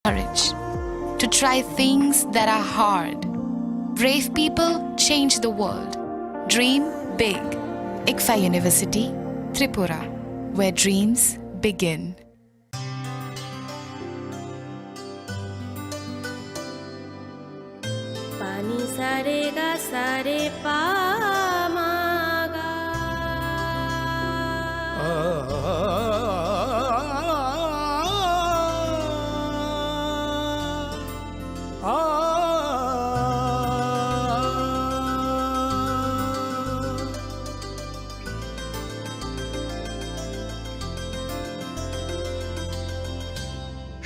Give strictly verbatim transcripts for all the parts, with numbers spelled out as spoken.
courage to try things that are hard. Brave people change the world. Dream big. ICFAI University, Tripura, where dreams begin. Pani sare ga sare pa ma ga.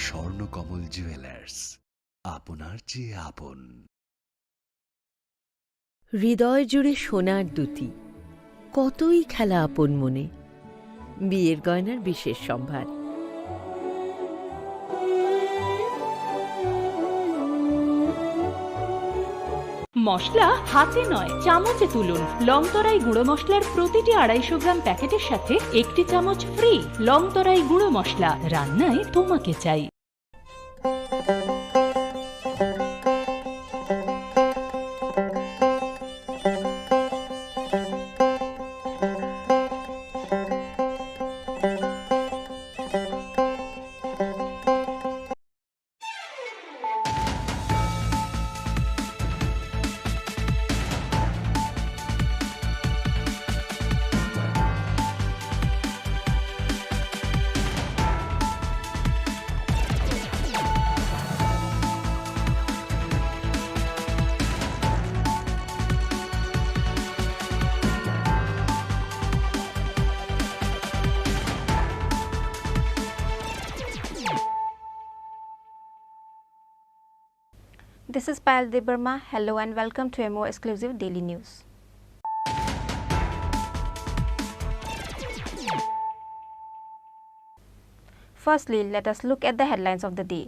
Swarnakamal jewellers, আপনার চেয়ে আপন। হৃদয় জুড়ে সোনার দ্যুতি, কতই খেলা আপন মনে। বিয়ের গয়নার বিশেষ সম্ভার। মশলা হাতে নয়, চামচে তুলুন। লংতরাই গুঁড়ো মশলার প্রতিটি আড়াইশো গ্রাম প্যাকেটের সাথে একটি চামচ ফ্রি। লংতরাই গুঁড়ো মশলা, রান্নায় তোমাকে চাই। This is Payal Debbarma. Hello and welcome to a more exclusive daily news. Firstly, let us look at the headlines of the day.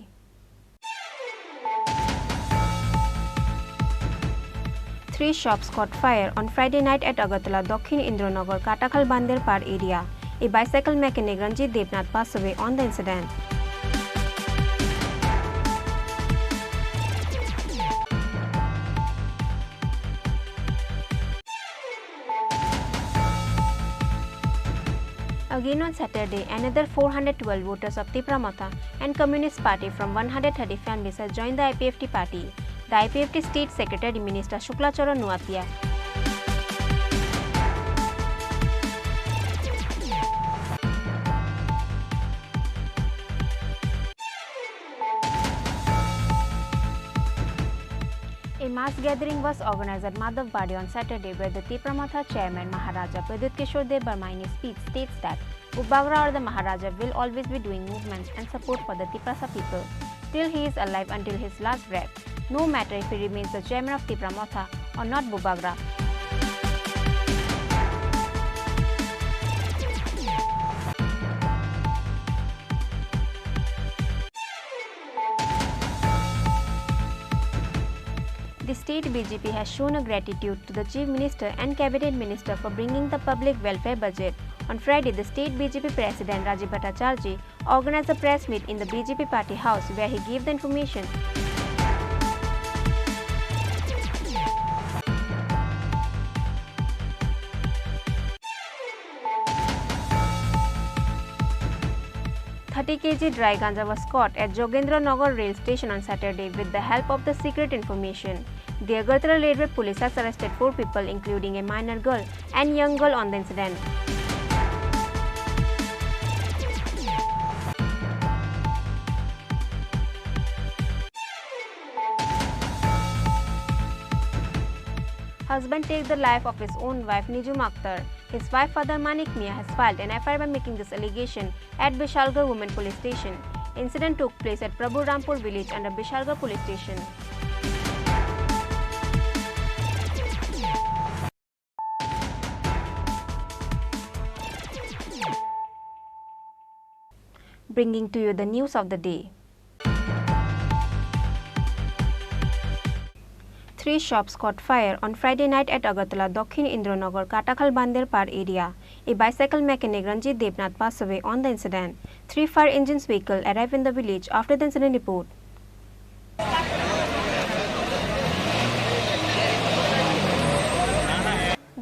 Three shops caught fire on Friday night at Agartala Dokhin Indranagar Katakhal Banderpar area. A bicycle mechanic Ranjit Debnath passed away on the incident. Again on Saturday, another four hundred twelve voters of Tipra Motha and Communist Party from one hundred thirty families have joined the I P F T party. The I P F T State Secretary Minister Shukla Charan Noatia. A mass gathering was organized at Madhav Bari on Saturday, where the Tipra Motha chairman Maharaja Pradyut Kishore Debbarma in his speech states that Bubagra or the Maharaja will always be doing movements and support for the Tiprasa people till he is alive, until his last breath, no matter if he remains the chairman of Tipra Motha or not Bubagra. The state B J P has shown a gratitude to the Chief Minister and Cabinet Minister for bringing the public welfare budget. On Friday, the state B J P President Rajiv Bhattacharjee organized a press meet in the B J P party house where he gave the information. Thirty K G dry ganja was caught at Jogendra Nagar rail station on Saturday with the help of the secret information. The Agartala Railway Police has arrested four people, including a minor girl and young girl, on the incident. Husband take the life of his own wife, Nijum Akhtar. His wife father Manik Mia has filed an F I R by making this allegation at Bishalgarh Women Police Station. Incident took place at Prabhu Rampur village under Bishalgarh Police Station. Bringing to you the news of the day. Three shops caught fire on Friday night at Agartala Dokhin Indranagar Katakhal Banderpar area. A bicycle mechanic Ranjit Debnath passed away on the incident. Three fire engines vehicle arrived in the village after the incident report.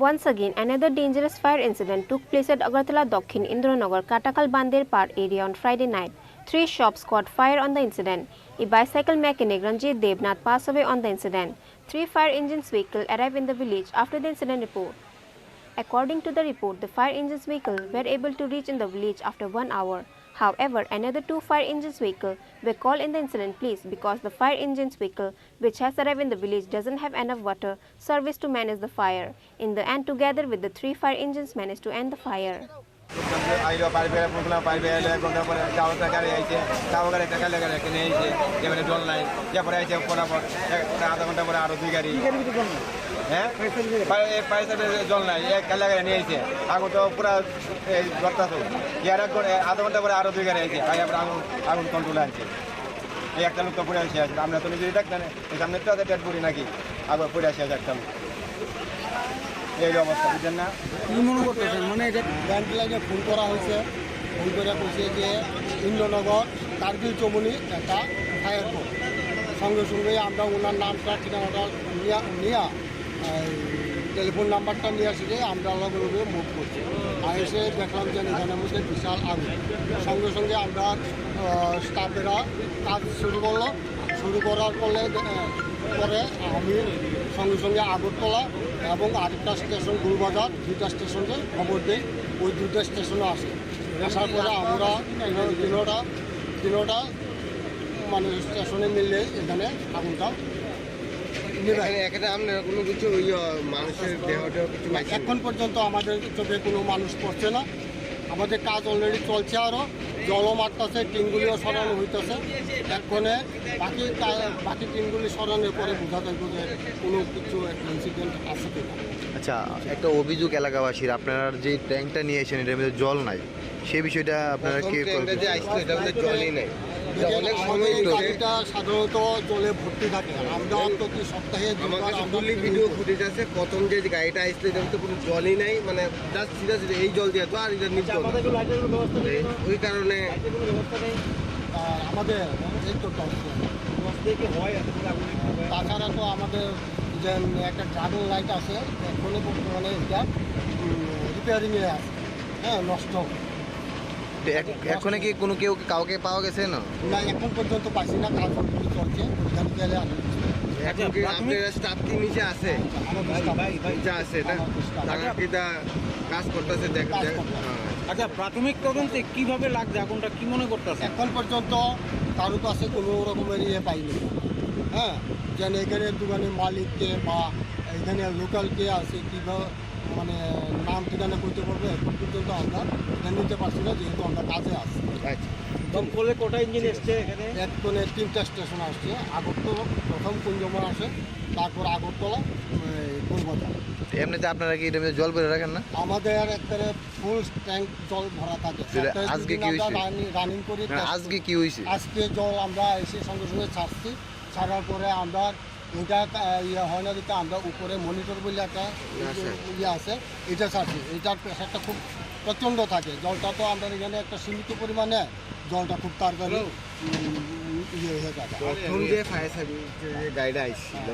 Once again, another dangerous fire incident took place at Agartala Dokhin Indranagar Katakhal Banderpar area on Friday night. Three shops caught fire on the incident. A bicycle mechanic Ranjit Devnath passed away on the incident. Three fire engines vehicle arrived in the village after the incident report. According to the report, the fire engines vehicle were able to reach in the village after one hour. However, another two fire engines vehicle were called in the incident place because the fire engines vehicle which has arrived in the village doesn't have enough water service to manage the fire. In the end, together with the three fire engines managed to end the fire. আইলো, পাইপ বেড়া ফুলগুলো, পাইপ বেড়া এলো, এক ঘন্টা পরে ডাবল একটা গাড়ি আইছে, ডাবল গাড়ি একটা কালো গাড়ি এখানে আইছে, এবারে জল নাই, এরপরে আইছে বরাবর, এক, আধা ঘন্টা পরে আরো দুই গাড়ি। হ্যাঁ? পাই-, এই পাইপ সাইডে জল নাই, এক কালো গাড়ি নিয়ে আইছে, আগুন তো পুরা এই ঘরটা তো, ইয়ার এক ঘন্টা, আধা ঘন্টা পরে আরো দুই গাড়ি আইছে, ভাই, আমরা আগুন, আগুন কন্ট্রোলে আনছে। এই একটা লোক তো পড়ে আছে, আমরা তো নিজেই দেখতে না, এই সামনে তো আছে ডেড বডি নাকি, আবার পড়ে আছে একটা লোক। এই অবস্থা, বুঝছেন না? কি মনে করতেছেন? মানে, এটা ব্যাংক লাইনে ফোন করা হয়েছে, ফোন করে কইছে যে ইন্দ্রনগর কার্গিল চমুনি একটা ফায়ার কর। সঙ্গে সঙ্গেই আমরা ওনার নামটা, ঠিকানাটা নিয়া, নিয়া, এই টেলিফোন নাম্বারটা নিয়ে আসি যে আমরা লগে লগে মুভ করছি। আর এসে দেখলাম যে এখানে মধ্যে বিশাল আগুন। সঙ্গে সঙ্গে আমরা, আহ, স্টাফেরা কাজ শুরু করলো। শুরু করার ফলে, আহ, পরে আমি সঙ্গে সঙ্গে আগরতলা এবং আরেকটা স্টেশন গুলবাজার, দুইটা স্টেশনে খবর দেই। ওই দুইটা স্টেশনে আসে। আসার পরে আমরা তিনো-, তিনোটা, তিনোটা মানে স্টেশনে মিলে এখানে আগুনটা নিভাই। এখানে, এখানে আপনারা কোনো কিছু ওই, আহ, মানুষের দেহ টেহ কিছু পাইছেন? এখন পর্যন্ত আমাদের চোখে কোনো মানুষ পড়ছে না। আমাদের কাজ অলরেডি চলছে, আরো জলও মারতেছে, টিনগুলিও সরানো হইতেছে। এক্ষণে বাকি কা-, বাকি টিনগুলি সরানোর পরে বোঝা যাবে যে কোনো কিছু ইনসিডেন্ট আছে কিনা। আচ্ছা, একটা অভিযোগ এলাকাবাসীর, আপনারা যে ট্যাঙ্কটা নিয়ে এসেছেন, এটার মধ্যে জল নাই, সেই বিষয়টা আপনারা প্রথম কি ট্যাঙ্কটা করবেন? যে আসছে, এটা মধ্যে জলই নাই। এটা অনেক সময় আমাদের এই নিচ্ছে। গাড়িটা সাধারণত জলে ভর্তি থাকে। আমরা প্রতি সপ্তাহে আমার দুবার কাছে আমরা ফুললি ভিডিও ফুটেজ আছে, প্রথম যে গাড়িটা আসছে, এটা মধ্যে কোনো জলই নাই, মানে জাস্ট সিধা সিধা এই জল দিয়ে তো, আর এটা নির্জল। আচ্ছা, আমাদের একটু লাইটের ব্যবস্থা নেই। ওই কারণে লাইটের কোনো ব্যবস্থা নেই। আর আমাদের এই তো টর্চ লাইট। টর্চ দিয়ে কি হয়? এত করে আগুন হয়? তাছাড়া তো আমাদের যে একটা ড্রাগন লাইট আছে, এখনো বর্তমানে এটা, উম, রিপেয়ারিংয়ে আছে, হ্যাঁ, নষ্ট। তো এখ-, এখনো কি কোনো কেউ, কাউকে পাওয়া গেছে না? না, এখন পর্যন্ত পাইছি না, কাজ অলরেডি চলছে, ওইখানে গেলে আমি বুঝতে পারবো। এখন কি প্রাথমিক আপনারা স্টাফ কি নিচে আছে? আমাদের স্টাফ। নিচে আছে, না? আমাদের স্টাফ। তারা কি তা কাজ করতেছে, দেখ-, কাজ দেখ-, করতেছে। হ্যাঁ। আচ্ছা, প্রাথমিক তদন্তে কিভাবে লাগছে আগুনটা, কি মনে করতেছে? এখন পর্যন্ত কারো কাছে কোনো রকমের ইয়ে পাইনি, হ্যাঁ, যেন এখানে দোকানের মালিক কে বা এখানে লোকাল কে আছে, কিভাবে, মানে, নাম ঠিকানা করতে পারবে, এখন পর্যন্ত আমরা এটা নিতে পারছি না, যেহেতু আমরা কাজে আছি। আচ্ছা। দমকলে কটা ইঞ্জিন এসছে এখানে? এক্ষণে তিনটা স্টেশন আসছে, আগরতলা প্রথম কুঞ্জমন আসে, তারপর আগরতলা, এই, কলকাতা। এমনিতে আপনারা কি এটা মধ্যে জল ভরে রাখেন না? আমাদের একবারে ফুল ট্যাঙ্ক জল ভরা থাকে। তাহলে সপ্তাহে আজকে দুদিন কি আমরা হয়েছে? রানি-, রানিং করি। না, আজকে কি হয়েছে? আজকে জল আমরা এসে সঙ্গে সঙ্গে ছাড়ছি, ছাড়ার পরে আমরা ওইটা, আহ, ইয়ে হয় না, যেটা আমরা উপরে মনিটর বলে একটা আচ্ছা। ইয়ে আছে, এটা ছাড়ছি। এটার প্রেশারটা খুব প্রচণ্ড থাকে। জলটা তো আমাদের এখানে একটা সীমিত পরিমাণে, জলটা খুব তাড়াতাড়ি, হ্যালো। উম, ইয়ে হয়ে যাবে। প্রথম যে ফায়ার সার্ভিস যে গাড়িটা আসছিল,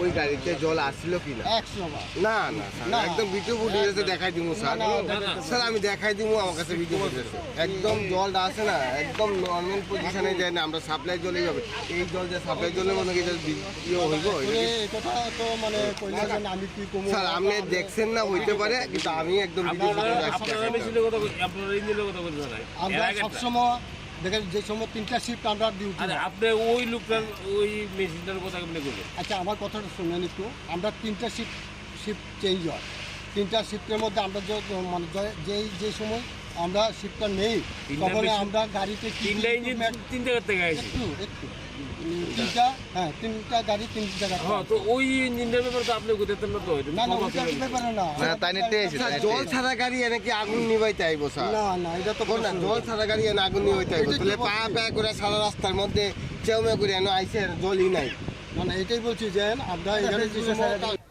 ওই গাড়িতে জল আসছিল কি না? একশো বার। না, না, স্যার, না। একদম ভিডিও ফুটেজ আছে, দেখাই দিমু, স্যার। না, না, না, না। স্যার, আমি দেখাই দিমু, আমার কাছে ভিডিও ফুটেজ আছে। একদম জলটা আছে না, একদম নরমাল পজিশনে যায় না, আমরা সাপ্লাই জল এইভাবে। এই জল যে সাপ্লাই জলে মনে হয় এটা বি-, ইয়ে হইব, এটা কি? আসলে এটা তো মানে কইলে যে আমি কি কমু? স্যার, আপনি দেখছেন না, হইতে পারে, কিন্তু আমি একদম ভিডিও ফুটেজ আছে। আপনারা মেশিনের কথা কই, আপনারা ইঞ্জিনের কথা কই, স্যার। আমরা এর আগে সবসময় দেখেন, যে সময় তিনটা শিফট আমরা ডিউটি আরে, হয়। আপনি ওই লোকটার, ওই মেশিনটার কথা আপনি কইলেন। আচ্ছা, আমার কথাটা শুনেন একটু। আমরা তিনটা শিফট, শিফট চেঞ্জ হয়। তিনটা শিফটের মধ্যে আমরা যে, মানে, যে, যেই, যে সময় আমরা শিফটটা নেই, তিনটা তখন মেশিন, আমরা গাড়িতে কি কি তিনটা ইঞ্জিন ইকুইপমেন্ট তিন জায়গা থেকে আইছে। একটু, একটু। উম, তিনটা, হ্যাঁ, তিনটা গাড়ি তিন জায়গা থেকে হ্যাঁ, তো আইছে। ওই ইঞ্জিনটার ব্যাপারে তো আপনি কইতে পারতেন না তো, এটা না, না, কম ওইটা আছে। ব্যাপারে না। না, তাই নিতে এসে, স্যার, তাই নিতে জল এসে। ছাড়া গাড়ি এনে কি আগুন নিবাইতে আইবো, স্যার? না, না, এটা তো কোন না, প্রশ্ন জল নেই। ছাড়া গাড়ি এনে আগুন নিবাইতে আইবো। এটা তো তাহলে পা প্রশ্ন। পা করে সারা রাস্তার মধ্যে চেউমে করে এনে আইছে, আর জলই নাই। না, না, এটাই বলছি যে আমরা এখানে যে সময়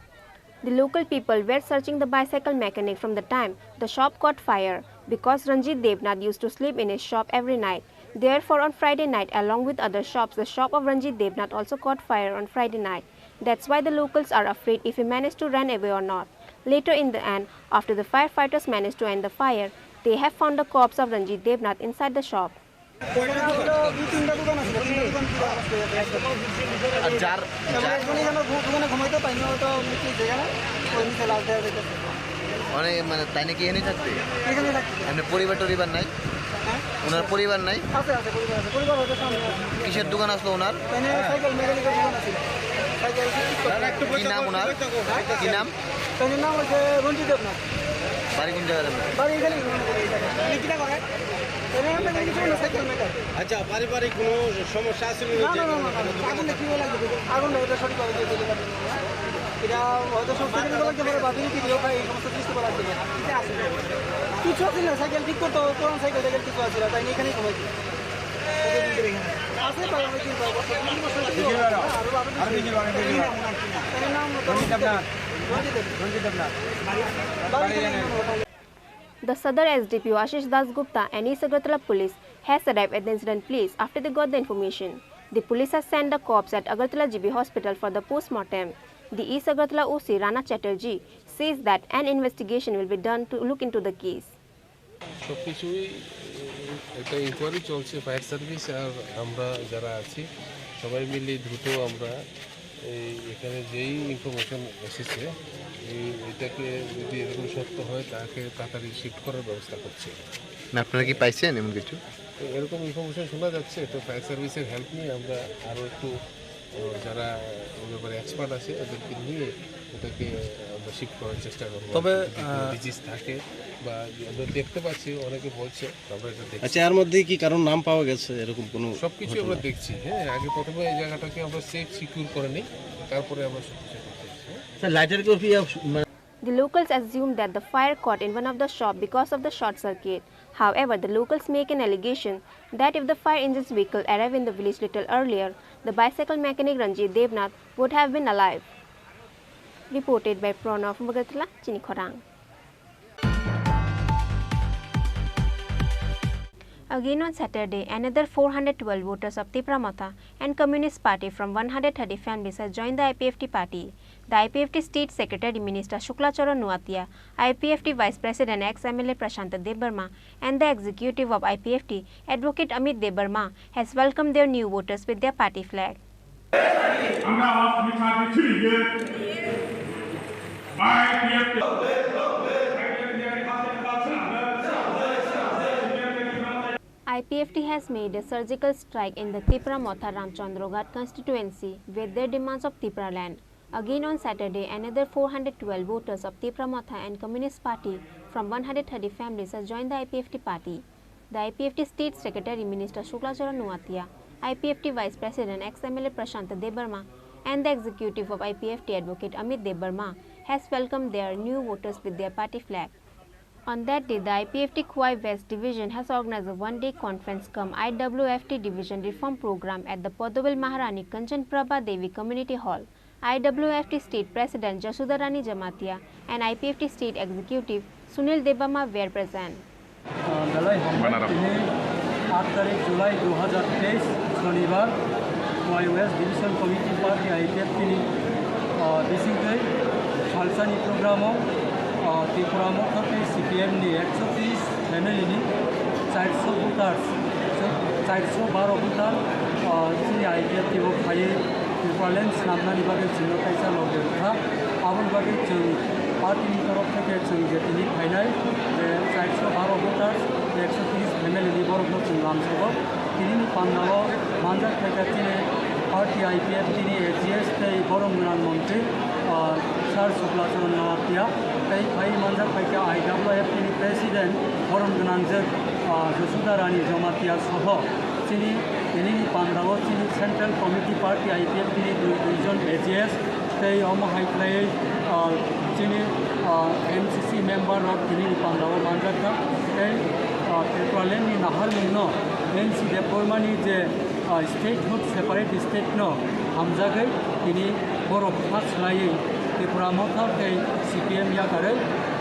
The local people were searching the bicycle mechanic from the time the shop caught fire because Ranjit Devnath used to sleep in his shop every night. Therefore, on Friday night, along with other shops, the shop of Ranjit Devnath also caught fire on Friday night. That's why the locals are afraid if he managed to run away or not. Later in the end, after the firefighters managed to end the fire, they have found the corpse of Ranjit Devnath inside the shop. আর যার যার মানে তাই নাকি এনে থাকতে? এমনি পরিবার টরিবার নাই? ওনার পরিবার নাই? আছে আছে পরিবার আছে পরিবার হয়তো সামনে আছে। কিসের দোকান আসলো ওনার? তাই না সাইকেল মেকানিকের দোকান আছে। সাইকেল ঠিক করে। কি নাম ওনার? কি নাম? তাই নাম হচ্ছে রঞ্জিত দেবনাথ। বাড়ি কোন জায়গায় আপনার? বাড়ি এখানে এখানে করে এই জায়গায়। আপনি কিটা করে? তাই না আমরা কিছু না সাইকেল মেকার। আচ্ছা, পারিবারিক কোনো সমস্যা আছে না? না না না না না। আগুন দেখি লাগবে। আগুন দেখে সঠিক ভাবে দিয়ে দিতে পারবেন। এটা হয়তো সব থেকে লাগতে পারে বা বিড়ি টিড়িও খায় এই সমস্ত কিছু করা লাগবে। এটা আছে। কিছু আছে না সাইকেল ঠিক করতে হবে, পুরান সাইকেল টাইকেল কিছু আছে না, তাই নিয়ে এখানেই ঘুমাই দিই। আছে প্রায় অনেক দিন প্রায় বছর, তিন বছর থেকে আরো আরো বেশি। তাই নাম হলো রঞ্জিত দেবনাথ। রঞ্জিত দেবনাথ। রঞ্জিত দেবনাথ। বাড়ি এখানে। The Sadar S D P O Ashish Das Gupta and East Agartala police has arrived at the incident place after they got the information. The police has sent the corpse at Agartala G B hospital for the postmortem. The East Agartala O C Rana Chatterjee says that an investigation will be done to look into the case. সব কিছুই একটা ইনকোয়ারি চলছে। Fire service আর আমরা যারা আছি সবাই মিলে দ্রুত আমরা এই এখানে যেই ইনফরমেশন এসেছে এই এটাকে যদি এরকম সত্য হয় তাকে তাড়াতাড়ি শিফট করার ব্যবস্থা করছি। না, আপনারা কি পাইছেন এমন কিছু? তো এরকম ইনফরমেশন শোনা যাচ্ছে, তো ফায়ার সার্ভিসের হেল্প নিয়ে আমরা আরও একটু আহ, যারা ওই ব্যাপারে এক্সপার্ট আছে ওদেরকে নিয়ে ওটাকে আমরা শিফট করার চেষ্টা করবো। তবে, যদি কোনো আহ, ডিজিজ থাকে বা আমরা দেখতে পাচ্ছি অনেকে বলছে, আমরা এটা দেখছি। আচ্ছা, এর মধ্যে কি কারোর নাম পাওয়া গেছে এরকম কোনো সবকিছু আমরা দেখছি। হ্যাঁ, আগে প্রথমে এই জায়গাটাকে আমরা সেফ সিকিউর করে নিই, তারপরে আমরা সবকিছু দেখছি। স্যার, লাইটার কি The locals assume that the fire caught in one of the shop because of the short circuit. However, the locals make an allegation that if the fire engine's vehicle arrived in the village little earlier, the bicycle mechanic Ranjit Devnath would have been alive. Reported by Pranav Mugatla, Chinikhorang. Again on Saturday, another four hundred twelve voters of Tipra Motha and Communist Party from one hundred thirty families has joined the I P F T party. The I P F T State Secretary Minister Shukla Charan Noatia, I P F T Vice President ex M L A Prashant Debbarma, and the executive of I P F T, Advocate Amit Debbarma, has welcomed their new voters with their party flag. আমরা আওয়াজ মিঠা দিচ্ছি যে by BF I P F T has made a surgical strike in the Tipra Motha Ramchandraghat constituency with their demands of Tipra land. Again on Saturday, another four hundred twelve voters of Tipra Motha and Communist Party from one hundred thirty families has joined the I P F T party. The I P F T State Secretary Minister Shukla Charan Noatia, I P F T Vice President ex M L A Prashant Debbarma and the executive of I P F T Advocate Amit Debbarma has welcomed their new voters with their party flag. On that day, the I P F T Khowai West Division has organized a one-day conference cum I W F T Division Reform Program at the Podobil Maharani Kanchan Prabha Devi Community Hall. I W F T State President Jasudha Rani Jamatia and I P F T State Executive Sunil Debbarma were present. Belai hambai tini aat tarikh July dui hazar teis sonibar, Khowai West Division Committee Party I P F T ni bisingtwi salsani program o Tipra Motha tei C P M ni ekso tris family ni charso voters, charso baro voter chini I P F T o phaiwi Tipraland swnamnani bagwi chwngno kaisa loge wngkha. Aboni bagwi chwng party ni torof theke chwng je tini phainai je charso baro voters, ekso tris family ni borokno chwng lamsogo. Tinini pandao manjak phaikha chini party I P F T ni A G S tei borom gwnang montri Sir Shukla Charan Noatia tei phai manjak phaikha I W F T ni president borom gwnangjwk Jasudha Rani Jamatia soho chini tinini pandao chini Central Committee Party I P F T ni dui dui jon A G S tei omo hai khlaiwi chini M C C member rok tinini pandao manjak kha tei Tipraland ni naharmung no N C Debbarma ni je statehood separate state no hamjagwi tini borok kha swlaiwi Tipra Motha tei C P M yakarwi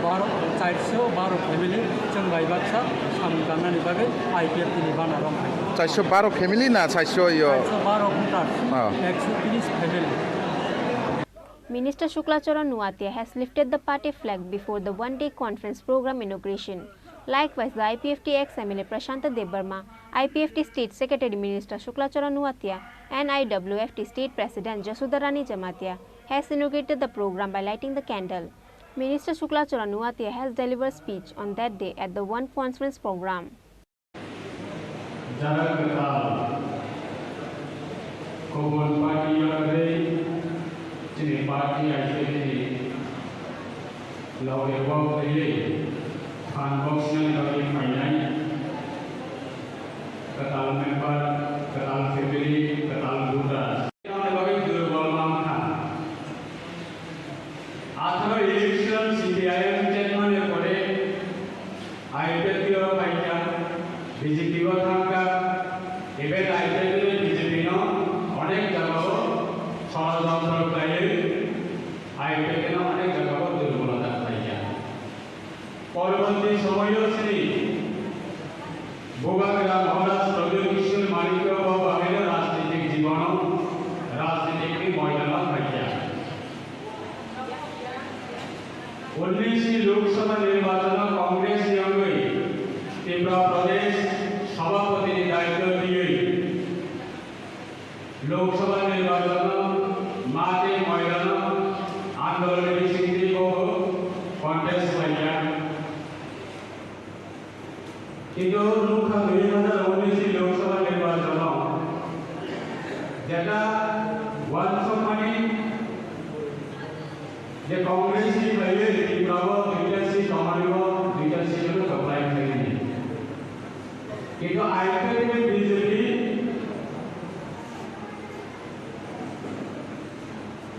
baro, charso baro family chwng bai baksa samung tangnani bagwi I P F T ni bana rok hai. Charso baro family na charso yo? Charso baro voters, Ah. Ekso tris family. Minister Shukla Charan Noatia has lifted the party flag before the one-day conference program inauguration. Likewise, the I P F T ex-M L A Prashanta Debbarma, I P F T State Secretary Minister Shukla Charan Noatia, and I W F T State President Jashoda Rani Jamatia has inaugurated the program by lighting the candle. Minister Shukla Charan Noatia has delivered speech on that day at the one conference program. Jara kwtal kubun party yagwi chini party I P F T ni loge wak rwwi phan boksinani bagwi phainai kwtal member, kwtal family, kwtal voters. Ani bagwi durbol mankha. Atharo election C P I M chairman ni pore I P F T o phaikha, B J P o thangkha, even I P F T ni B J P no onek jagao sorojontro khlaiwi I P F T no onek jagao durbolota khlaikha. Porborti somoyo chini Bubagra Maharaj Pradyot Kishore Manikya bo bahaino rajnitik jibono, rajnitik ni moidano phaikha. Unnish ni Lok Sabha nirbachano Congress ni wngwi Tripura Pradesh Sabhapati ni daityo twiwi Lok Sabha nirbachano mate moidano andoloni bisingtwi bo contest khlaikha. Kintu nukha dui hazar unnish ni Lok Sabha nirbachano jeta wansukmani je Congress ni khlaiwi Tripura o duita seat tongmani bo duita seat no kwplai khlainani. Kintu I P F T bai B J P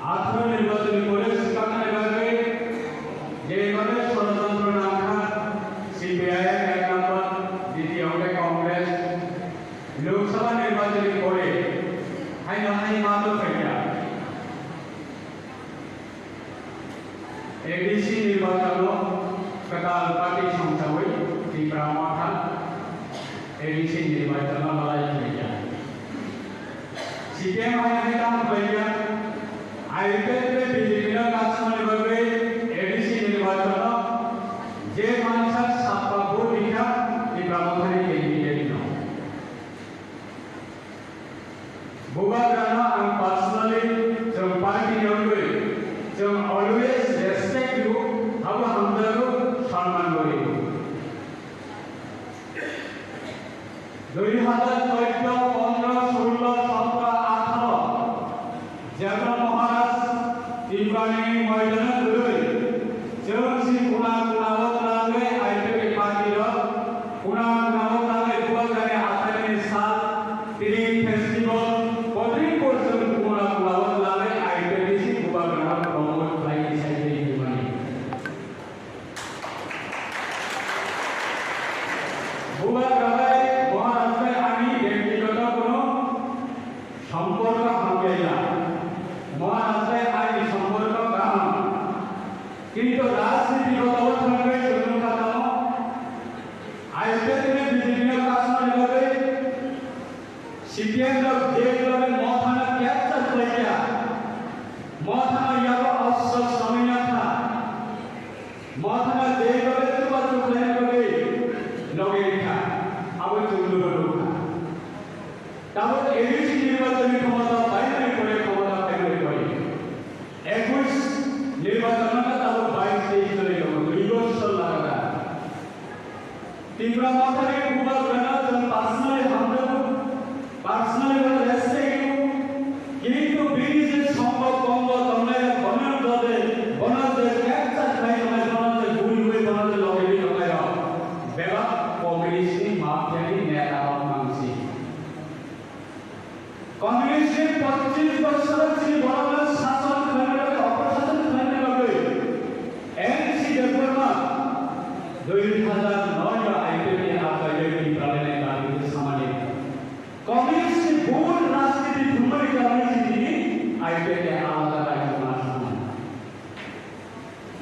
atharo nirbachon ni pore swkaknani bagwi jebhabe sorojontro nangkha, C P I M ek number, ditiyo hwnkhe Congress, Lok Sabha nirbachon ni pore haino hai ma tongphaikha. A D C nirbachano kwtal party songchawi Tipra Motha A D C nirbachano malai khlaikha. C P M hai hai tamo khlaikha, I P F T B J P no kasumani bagwi A D C nirbachano je mansa sappa vote rikha Tipra Mothani candidate no. Bubagrano ang personally chwng party ni wngwi chwng always respect rw, abo hamjago, sonman bo rw. Dui hazar choddo, pondro, sullo, sotro, atharo jebla Maharaj Tiprani moidano kwrwi, chwng si kuna kuna o twlangwi I P F T party rok kuna kuna o twlangwi Bubagrani achaini sal, Tring festival, Kodringpur chwng kuna kuna o twlangwi I P F T si Bubagrano promote khlai ni sai tei hwnmani. Bubagra bai Maharaj bai ani byaktigoto kono somporko hamjaya. Maharaj bai ani somporko kaham. Kintu rajniti goto thangwi chwng nukha tamo, I P F T ni B J P no kasumani bagwi C P M rok je hisabe Mothano capture khlaikha, Mothano yago aswk samwi nangkha, Mothano je hisabe chubachu khlaina bagwi logi rikha, abo chwng nubo nukha. Tabuk A D C nirbachoni khomota paimani pore, khomota paimani pore, ekush nirbachon wngkha, tabuk bais teis choli tongo, dui bosor lagatar. Tipra Mothani Bubagrano chwng personally hamjago, personally bono respect rwo, kintu bini je songkho kongo tongnai rok bono je, bono je capture khlai tongnai, bono je bui bui, bono je logeni tongnai rok bebak communist ni mafia ni neta rok mangsi. Communist ni pochish bosor chini borokno sason khlaina bagwi, oprosason khlaina bagwi N C Debbarma dui hazar noi o I P F T ni achaio Tipraland ni bagwi samani. Communist ni bul rajniti thumani karone chini I P F T alada rajyo ma samani.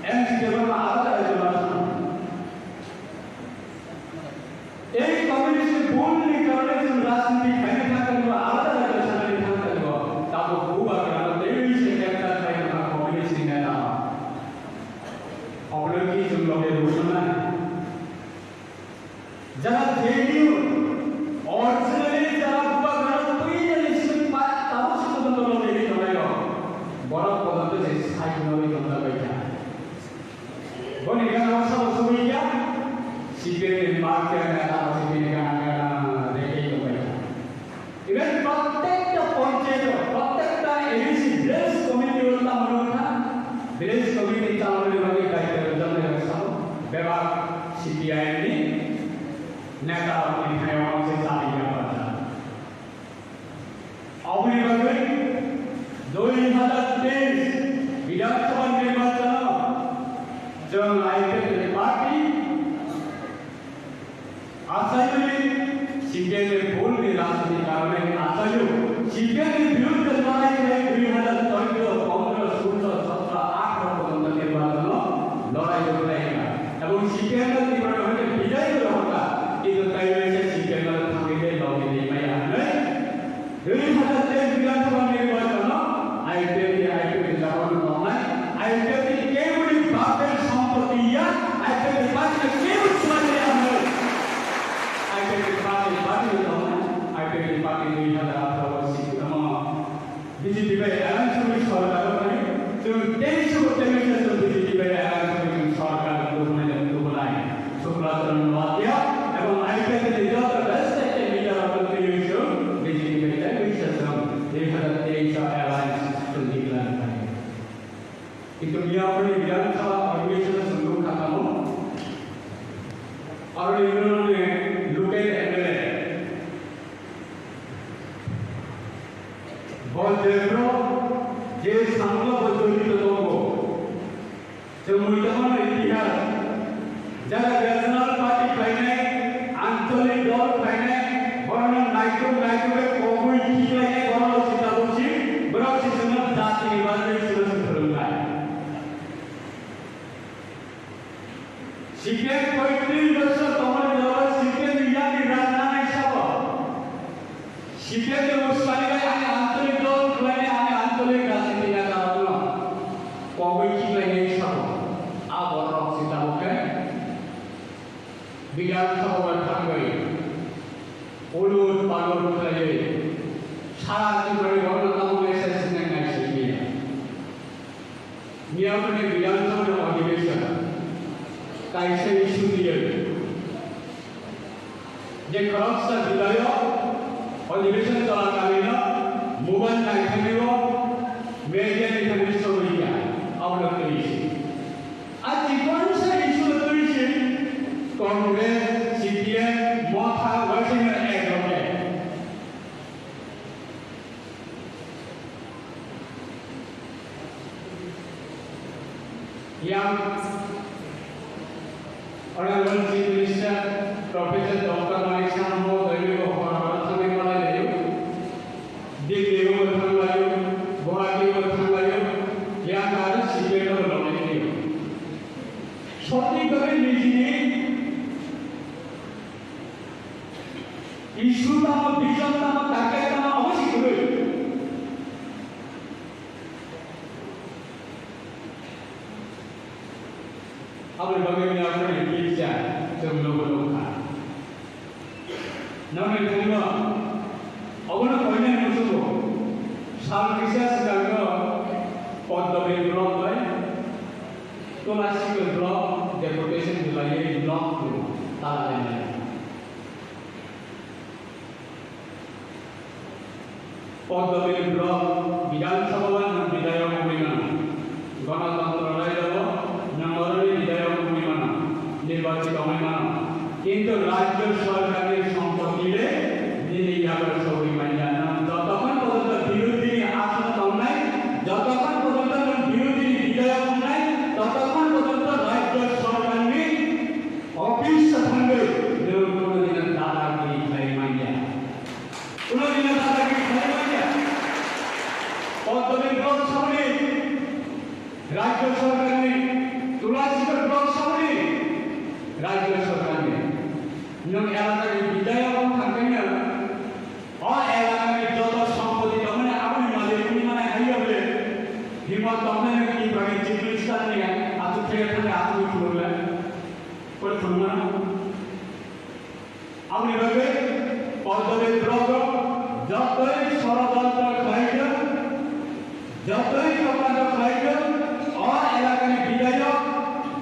N C Debbarma alada rajyo ma samani. Ei communist ni bul ni karone chwng rajniti khaina thangkha, alada rajyo sanani thangkha, tabuk Bubagrano teiwi se capture khlai wngkha communist. Village committee chaloknani bagwi daityo rwjaknai rok sabo bebak C P I M ni neta rokni thayao se chali ya pajak. Aboni bagwi dui hazar teis Bidhan Sabha nirbachano chwng I P F T party achaiwi C P M ni bhul ni rajniti karone achaiwi C P M ni biruddhe lorai khlai dui hazar choddo, pondro, sullo, sotro, atharo porjonto nirbachano lorai khlai kha. Ebong C P M no Tripura hoite bijai kore hoka, kintu taiwi se C P M no thangwi tei logwi tei maya hwnwi Dui hazar teis Bidhan Sabha nirbachano I P F T, I P F T jagao tongnai, I P F T ni kebo ni bapni sompoti ya, I P F T party ni kebo swmai ya hwnwi. I P F T party, party ni tongnai, I P F T party dui hazar atharo si, tamo B J P bai alliance wngwi sorkar o thani, chwng teis bo teis chwng B J P bai alliance wngwi chwng sorkar tubunai, tubunai. Sukla Charan Noatia, ebong I P F T ni joto respected leader rok twiwi chwng B J P bai tei wisesong dui hazar teis o alliance chwng declare khai. Kintu miya phani Bidhan Sabha Adhiveshon o chwng nukha tamo, aroni local M L A Bol Debro je samlo bo jorito tongo. Chwng muitamano itihas, jara regional party khlainai, ancholik dol khlainai, borokno naitok naitokhe kogwi khiklainai, borokno sita busi, borok se chwngno jatini bagwi chwngno se phwrwngnai. C P M poitris bosor tongmani jora C P M ni yakni rajna nai sabo. C P M ni uskani bai ani ancholik dol khlainai ani ancholik rajniti neta rokno kogwi khiklainai sabo. A borok rok se tabuk khe Bidhan Sabha o thangwi ulut palut khlaiwi sara Tripura ni borokno tamo message sinai nai simi ya. Miya phani Bidhan Sabha ni Adhiveshon kaisa issue twiwi je khoroksa Bidhayok Adhiveshon cholakalino mobile naithangwi o media ni thangwi sogwi ya, abono twi se. A chikonsa issue twi se Congress, C P M, Motha, Waisanya ek rok. Yang Honorable Chief Minister Professor Doctor Manik Saha Mahodayago hor hor thangwi malai laio, Delhi o thang laio, Guwahati o thang laio, yang aro C P M o lobwi laio. Sotni bagwi nijini issue tamo, vision tamo, target tamo, obo si kwrwi. Aboni bagwi mia phani picture chwng nugwi nukha. Nokni thangno obono koinani muchungo sal kisa swkangno Padmabil block bai Tulasikal block deputation belaiwi block no talainai. Padmabil block Bidhan Sabha o nwng bidhayok wngwi mano. Ganatantro raijo o nwng oroni bidhayok wngwi mano, nirbachit wngwi mano. Kintu rajyo sorkarni sompoti le nini yago sogwi manya. Nwng jotokhon porjonto birodhini asono tongnai, jotokhon porjonto nwng birodhini bidhayok wngnai, totokhon porjonto rajyo sorkarni office o thangwi nwng kono dino dadagiri khlai manya. Kuno dino dadagiri khlai manya. Padmabil block saboni rajyo sorkarni, Tulasikal block saboni rajyo sorkarni. Nwng elakani bidhayok wng thangkhaino, o elakani joto sompoti tongmani aboni malik wngmani haiyo ble, himot tongmani Tripurani Chief Minister ni achuk theke thangwi achugwi phunukle, koi phunukmano? Aboni bagwi Padmabil block o jotoi sorojontro khlaijak, jotoi chokranto khlaijak, o elakani bidhayok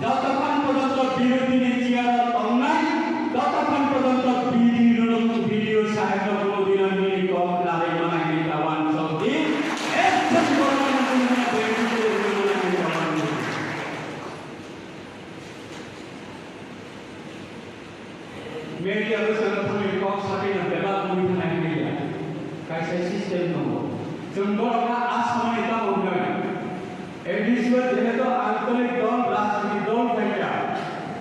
jotokhon porjonto birodhini chair o tongnai, totokhon porjonto B D O, B D O saheb no kono dino nini kok narwi manaini ta wansok di, ekjon borok no nini Kaisa system tongo. Chwng borokno a samani tamo wngnai. A D C o jehetu anchalik dol, rajniti dol phaikha,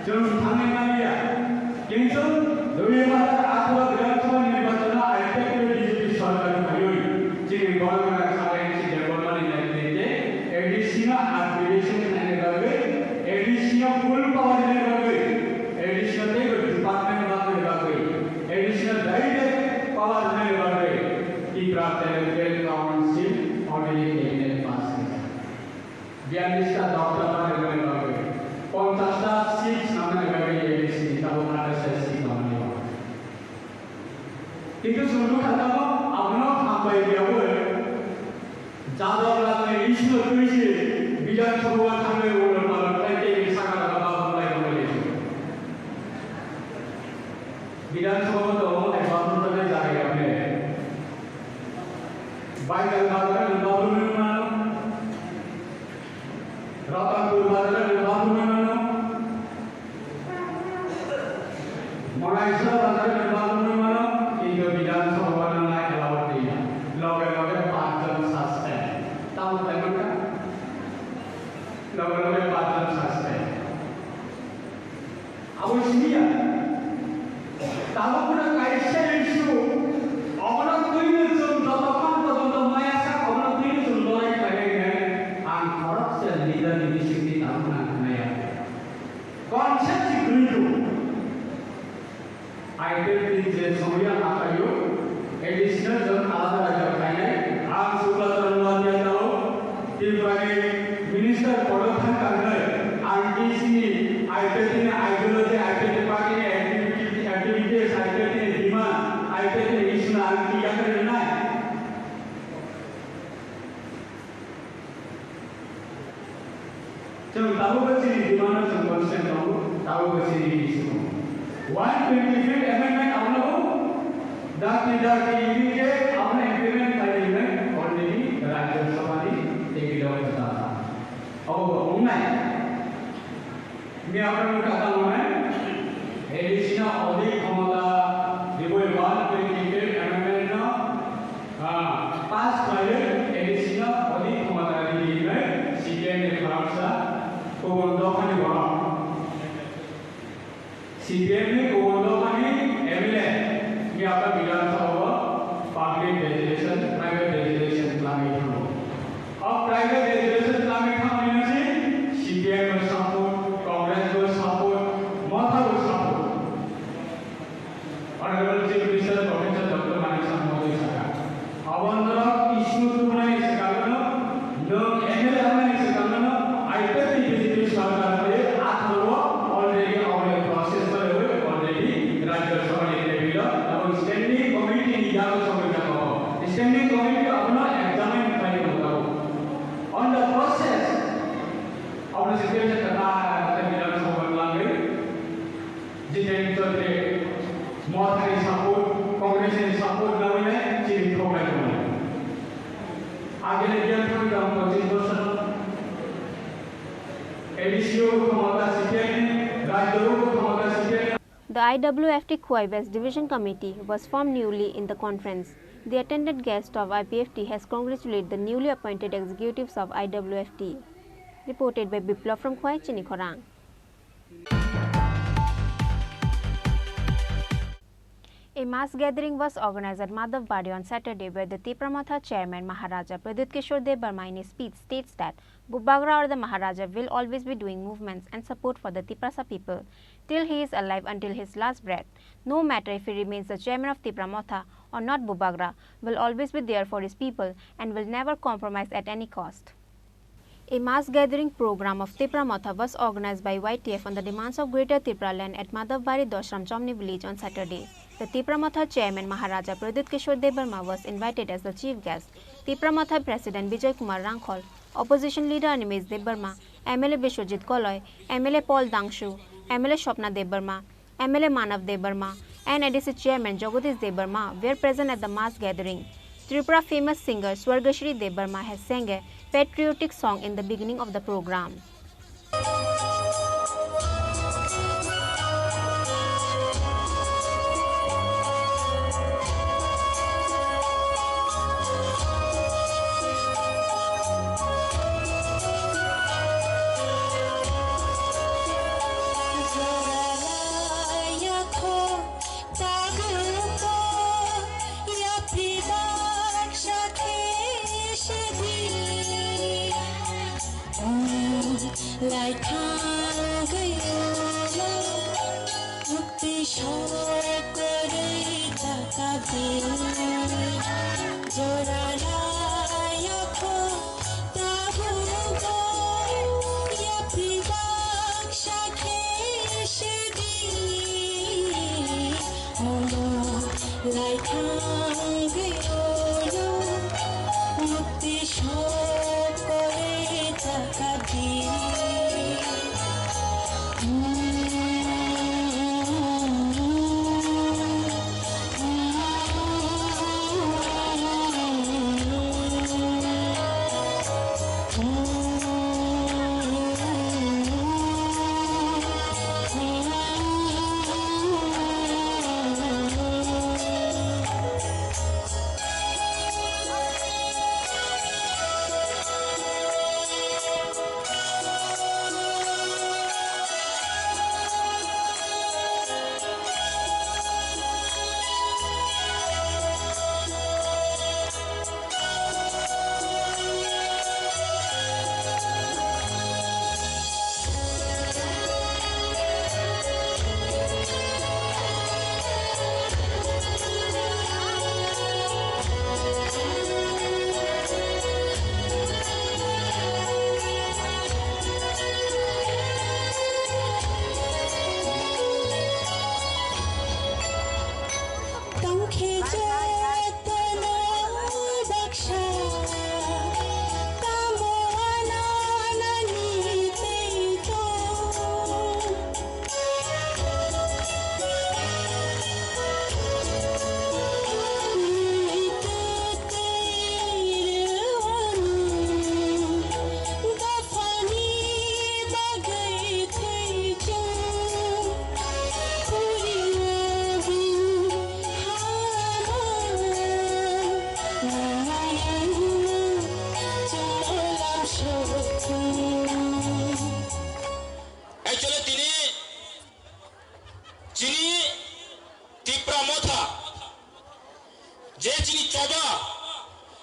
chwng thangwi manliya. Kintu dui hazar atharo Bidhan Sabha nirbachon o I P F T B J P sarkar phaiwi chini Boromara Khalai si Debbarmani netrite A D C no upgradation khlaina bagwi, A D C no full power rwna bagwi, A D C no teibo department bagwi bagwi, A D C no direct power rwna bagwi Tipra Territorial Council already cabinet pass khaijak. Biyallis ta doptor rwna bagwi, ponchash ta seats rwna bagwi A D C ni tabuk athais ta seat rwna bagwi. Kintu chwng nukha tamo abono hambai rwyaui jadok lagni issue twi se Bidhan Sabha o thangwi ulo palok khai tei saka laga bathroom lai wngwi laisu. Bidhan Sabha o tongo hai bathroom rwna jaga ya phai. Baikal bazar ni bathroom ni mano. Ratanpur bazar ni bathroom ni mano. Monaisora bazar ni bathroom ni mano. Kintu Bidhan Sabha o nang lai allow diya. Loge loge panch jon suspend. Tamo khlai mankha? Loge loge panch jon suspend. Abo siniya. Tabukno kaisa issue, obono twino chwng jotokhon porjonto maya sak, obono twino chwng lorai khlainai hinwi ang khoroksa leader ni bisingtwi tabukno ang khnaya. Concept si kwrwi tongo. I P F T je somoya hakayo, additional jon alada rajyo khlainai, ang Shukla Charan Noatia tao, Tripura ni minister kotor thang kangnai, ang D C ni I P F T ni ideology, I P F T party ni activity, activities, I P F T ni demand, I P F T ni issue no ang ki yakarwi rwnai. Chwng tabukbo chini demand no chwng consent tongo, tabukbo chini issue tongo. One twenty-fifth amendment abono dakti dakti immediate abono implement khlai rinai already Rajya Sabha ni table o kwtal. Obo bo wngnai. Miya abono kata wngnai. A D C no odi khomota riboi one twenty-fifth amendment no, ah, pass khlaiwi A D C no odi khomota ridi hinwi C P M ni khoroksa kubun dophani borok. C P M ni kubun dophani M L A ni abo Bidhan Sabha o public graduation, private graduation khlaiwi thango. O private graduation khlaiwi thangmani si C P M bo support, Congress bo support, Motha bo support. Honorable Chief Minister Professor Doctor Manik Saha Mahoday saka, abo norok issue tubunai swkangno, nwng M L A wngnai swkangno, I P F T B J P sarkar bai atharo already aboni process choli already Rajya Sabha ni table o, abo standing committee ni yago songwi jago. Standing committee abono examine khlai tongo. On the process, abono situation ta ta ta Bidhan Sabha langwi. Jiten Chaudhary, Mothani support, Congress ni support nawi nai chini thok nai tongo. Agini biang thani tong pachis bosor. A D C o khomota C P M ni, rajyo o khomota C P M ni. The I W F T Khowai West Division Committee was formed newly in the conference. The attended guest of I P F T has congratulated the newly appointed executives of I W F T. Reported by Biplab from Khowai, Chini Khorang. A mass gathering was organized at Madhavbari on Saturday, where the Tipra Motha chairman Maharaja Pradyut Kishore Debbarma in his speech states that Bubagra or the Maharaja will always be doing movements and support for the Tiprasa people till he is alive until his last breath. No matter if he remains the chairman of Tipra Motha or not, Bubagra will always be there for his people and will never compromise at any cost. A mass gathering program of Tipra Motha was organized by Y T F on the demands of Greater Tipraland at Madhavbari Dosram Chomni village on Saturday. The Tipra Motha chairman Maharaja Pradyut Kishore Debbarma was invited as the chief guest. Tipra Motha president Bijoy Kumar Rangkhol, opposition leader Animesh Debbarma, M L A Biswajit Koloi, M L A Paul Dangshu, M L A Swapna Debbarma, M L A Manav Debbarma and A D C chairman Jagadish Debbarma were present at the mass gathering. Tripura famous singer Swargashri Debbarma has sang a patriotic song in the beginning of the program.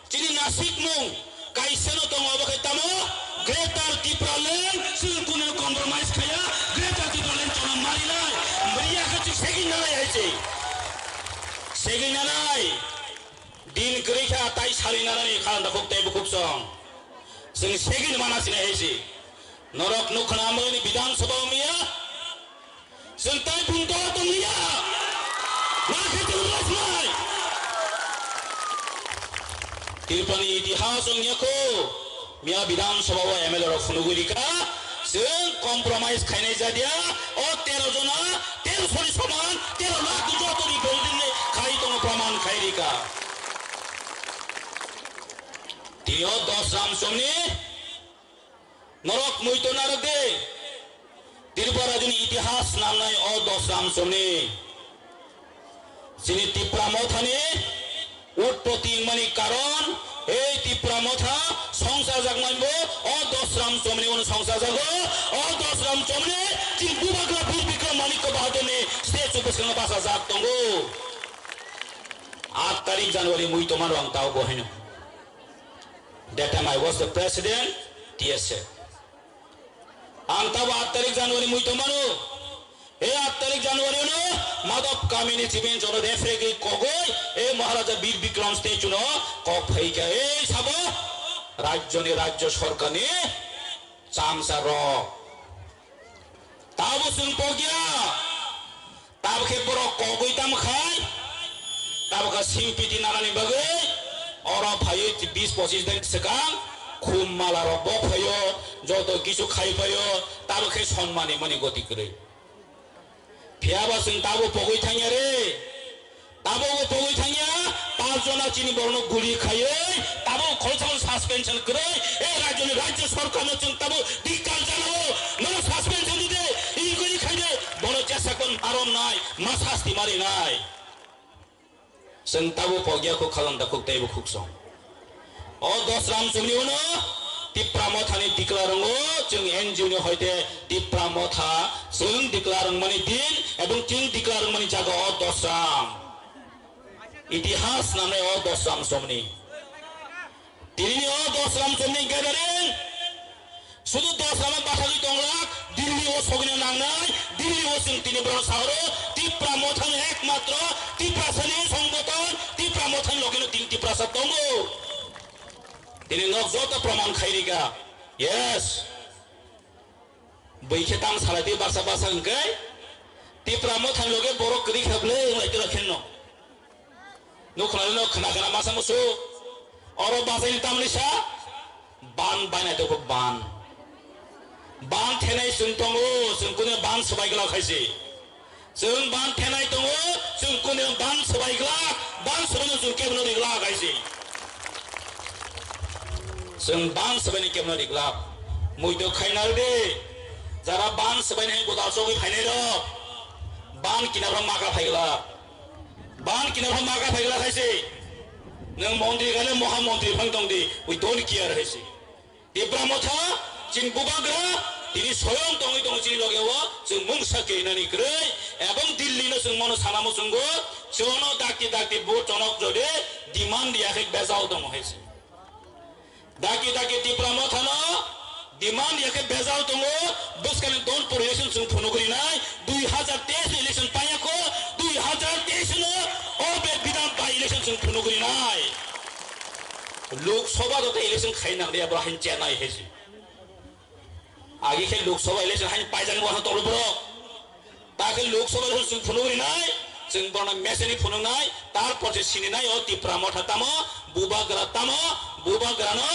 Chini nasikmung kaisano tongo, obo khe tamo Greater Tipraland, chwng kunu compromise khaya, Greater Tipraland chwng marinai, mriya khe chwng segwi nanai hai se. Segwi nanai, din kwrwi kha tai salwi nanani kha da khuk tei bukhuk song. Chwng segwi mana sinai hai se. Norok nukha na amoni Bidhan Sabha miya. Chwng tai bung dol tong liya. Ma khe chwng rwsnai. Tripurani itihas wng ya kho. Miya Bidhan Sabha o M L A rok phunugwi rikha. Chwng compromise khainai jadia. O tero jona, tero sori soman, tero lakh joto ni building ni khai tongo, praman khai rikha. Tio dos ram somni. Norok muito narwk di. Tripura rajyoni itihas nangnai o dos ram somni. Chini Tipra Mothani utpoti wngmani karon, ei Tipra Motha songsajak manbo o dos ram somni uno songsajago, o dos ram somni chini Bubagra Bir Bikram Manikya Bahadurni statue bwskango bachajak tongo. Aat tarik January muito mano ang tao bo haino. That time I was the president, T S F. Ang tabo aat tarik January muito mano. E aat tarik January no Madhab Kamini Chiben Jono Defregi Kogoi, e Maharaja Bir Bikram statue no kok phaikha, e sabo rajyoni, rajyo sorkarni chamsa rok. Tabo chwng pokya. Tabukhe borok kogwi tamo khai, tabukha simpiti nanani bagwi oro phaiwi bis pochis din swkang khum mala rok bo phaio, joto kisu khai phaio, tabukhe sonmani mani goti kwrwi. Phiyaba chwng tabo pogwi thangya re, tabo bo pogwi thangya, panch jona chini borokno guli khaiwi, tabo khoroksa suspension kwrwi, e rajyoni rajya sorkarno chwng tabo Dikkal janao, nono suspension dide, inquiry khaide, bono jesakon maron nai, ma sasti mari nai. Chwng tabo pogya khuk khalon da khuk teibo khuk song. O dos ram chumni uno Tipra Mothani declare wngo, chwng N G O ni hoite Tipra Motha chwng declare wngmani din ebong chwng declare wngmani jaga o dos ram. Itihas nanai o dos ram chumni. Tini o dos ram chumni gathering. Sudu dos lama bathagwi tonglak, Delhi o sogwino nangnai, Delhi o chwng tini borok sahoro, Tipra Mothani ekmatro, Tiprasani songboton, Tipra Mothani logino tini Tiprasa tongo. Tini nok joto proman khairika. Yes. Bwikhe tam salai twi baksa baksa hwnkhe, Tipra Mothani loge borok kwrwi kha bwle, wng lai tira khenno. Nuk khna no khna khna masa musu. Oro basaini tamni sa ban bainai toko ban. Ban thenai chwng tongo, chwng kunu ban swbai glak hai se. Chwng ban thenai tongo, chwng kunu ban swbai glak, ban swbai no chwng kebno ri glak hai se. Chwng ban swbai ni kebno ri glak. Muito khaina rwdi. Jara ban swbai ni godal chogwi phainai rok. Ban kinabra makra phai glak. Ban kinabra makra phai glak hai se. Nwng montri gale moha montri phang tong di. We don't care hai se. Tipra Motha, chini bubagra, tini soyong tongwi tongo chini loge o, chwng mungsa keinani kwrwi, ebong Delhi no chwng mono sana muchungo, chono dakti dakti bo chonok jode, demand ya khe bejao tongo hai se. Dakti dakti Tipra Motha no, demand ya khe bejao tongo, bwskani don poriyesin chwng phunugri nai, dui hazar teis election payako, dui hazar teis no, o be bidhan by election chwng phunugri nai. Lok Sabha do election khai nang dia bro hain chenai hesi. Agi khe Lok Sabha election hain paijak bo tolo bro. Ta khe Lok Sabha election chwng phunuk ri nai, chwng bono message ni phunuk nai, tar porse sini nai o Tipra Motha tamo, bubagra tamo, bubagra no,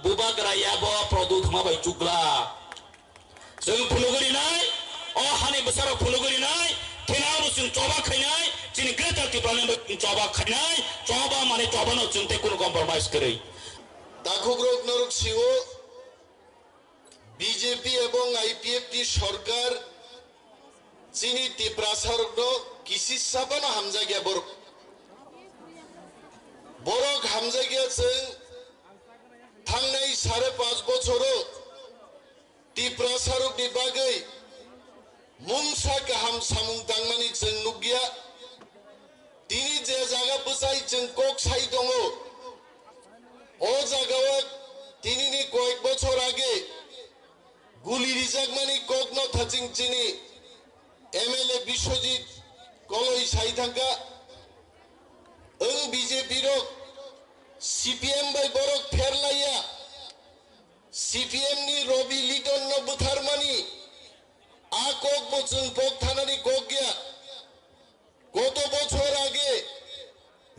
bubagra ya bo produ thama bai chukla. Chwng phunugwi rinai, o hani bwsarok phunugwi rinai, thinao chwng choba khainai, chini Greater Tipraland bo chwng choba khainai, choba mane choba no chwng tei kunu compromise kwrwi. Takhukrok norok sio B J P ebong I P F T sorkar chini Tiprasa rokno kisi sabano hamjakya borok. Borok hamjakya chwng thangnai sare panch bochoro Tiprasarokni bagwi mungsa kaham samung tangmani chwng nukya. Tini je jaga bwsai chwng kok sai tongo, o jagao tinini koyek bochor age guli rijakmani kokno thaching chini M L A Biswajit Koloi sai thangkha, wng B J P rok C P M bai borok pherlaiya, C P M ni Robi Liton no bwtharmani a kok bo chwng pok thanani kok ya. Koto bochor age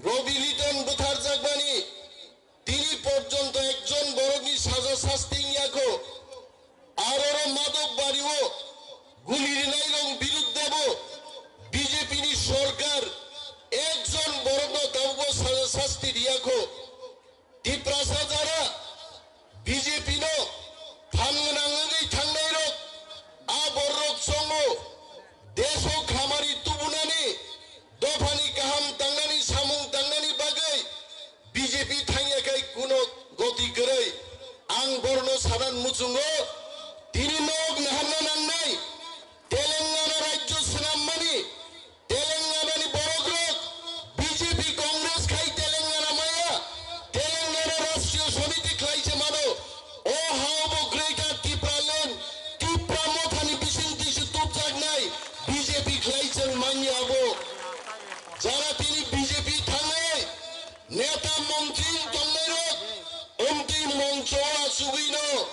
Robi Liton bwtharjakmani tini porjonto ekjon borokni saja sasti wngya kho. Aroro Madok Bario guli rinairok biruddhebo B J P ni sorkar ekjon borokno tabukbo saja sasti riya kho. Tiprasa jara B J P no phan gwnang wngwi thangnairok, a bororok chongo desh o khamari tubunani, dophani kaham tangnani, samung tangnani bagwi B J P thangya khai kuno goti kwrwi. Ang borno sanan muchungo, tini nok naharna nangnai, Telangana rajyo swnammani, Telangana ni borok rok B J P Congress khai Telangana maya, Telangana Rashtriya Samiti khlai se mano. O hao bo Greater Tipraland, Tipra Mothani bising tisi tubjaknai B J P khlai chwng manya abo. Jara tini B J P thangnai neta montri tongnai rok, omtwi mongcho achugwi no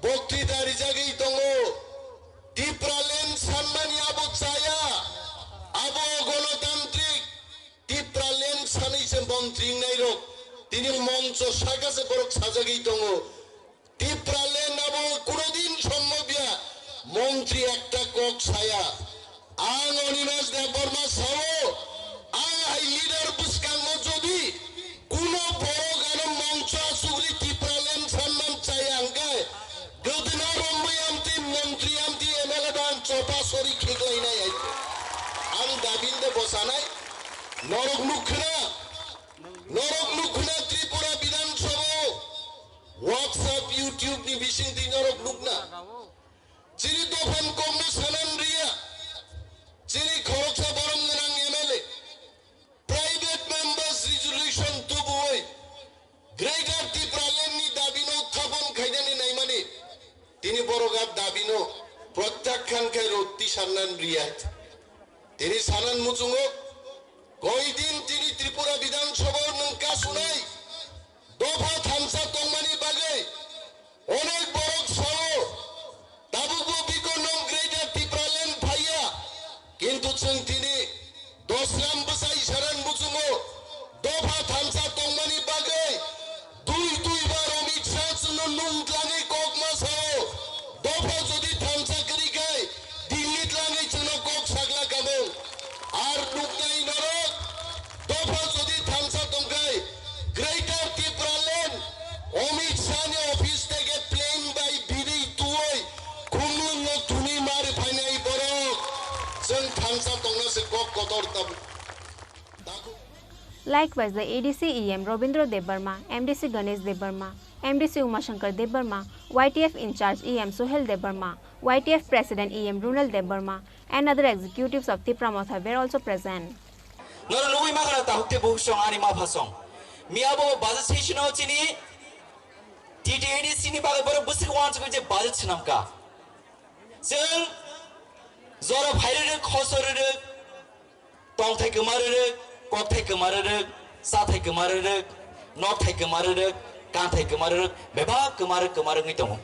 boktrita rijagwi tongo. Tipraland sanmani abo chaya, abo gonotantrik. Tipraland sanwi se montri wngnai rok tini mongcho saka se borok sajagwi tongo. Tipraland abo kunodin sombhob ya, montri ekta kok saya. Ang Animesh Debbarma sao, ang hai leader bwskango jodi kuno borok ano mongcho achugwi Tipraland sanman chaya hwnkhe, Dodina romwi amtwi montri amtwi M L A dang chopa sori khiklainai hai. Ang dabin de bosanai. Norok nukhna, norok nukhna Tripura Bidhan Sabha o WhatsApp, YouTube ni bising twi norok nukna. Chini dophani kokno sanan riya. Chini khoroksa borom gwnang M L A. Private members resolution tubuwi Greater Tipraland ni dabi no uthapon khainani naimani tini borok a dabi no protyakhan khai roti sanan riya. Tini sanan muchungo koi din tini Tripura Bidhan Sabha nwng kasunai dopha thamsa tongmani bagwi onek borok sao, tabukbo biko nwng Greater Tipraland phaiya, kintu chwng tini Dosram bwsai saran buchungo dopha thamsa tongmani bagwi dui dui bar Amit Shah chwngno nung tlangwi kok ma sao. Dopha jodi thamsa kwrwi khai Delhi tlangwi chwngno kok sakla kamung. Ar nuknai norok dopha jodi thamsa tongkhai Greater Tipraland Amit Shah ni office tege plane bai bini tuoi khumlwng no thuni mari phainai borok. Chwng thansa tongna se kok kotor tabuk. Likewise, the A D C E M Robindra Debbarma, M D C Ganesh Debbarma, M D C Umashankar Debbarma, Y T F in-charge E M Sohel Debbarma, Y T F President E M Runal Debbarma, and other executives of Tipra Motha were also present. Noro nugui magana tahuk te buhuk song ani mapha song. Miya bo budget session o chini T T A D C ni bagwi borok bwswk wansugwi je budget swnamkha. Chwng jora phai rwrwk, khosor rwrwk, tongthai kwma rwrwk, kokthai kwma rwrwk, chathai kwma rwrwk, nokthai kwma rwrwk, kanthai kwma rwrwk, bebak kwma rwk kwma rwk wngwi tongo.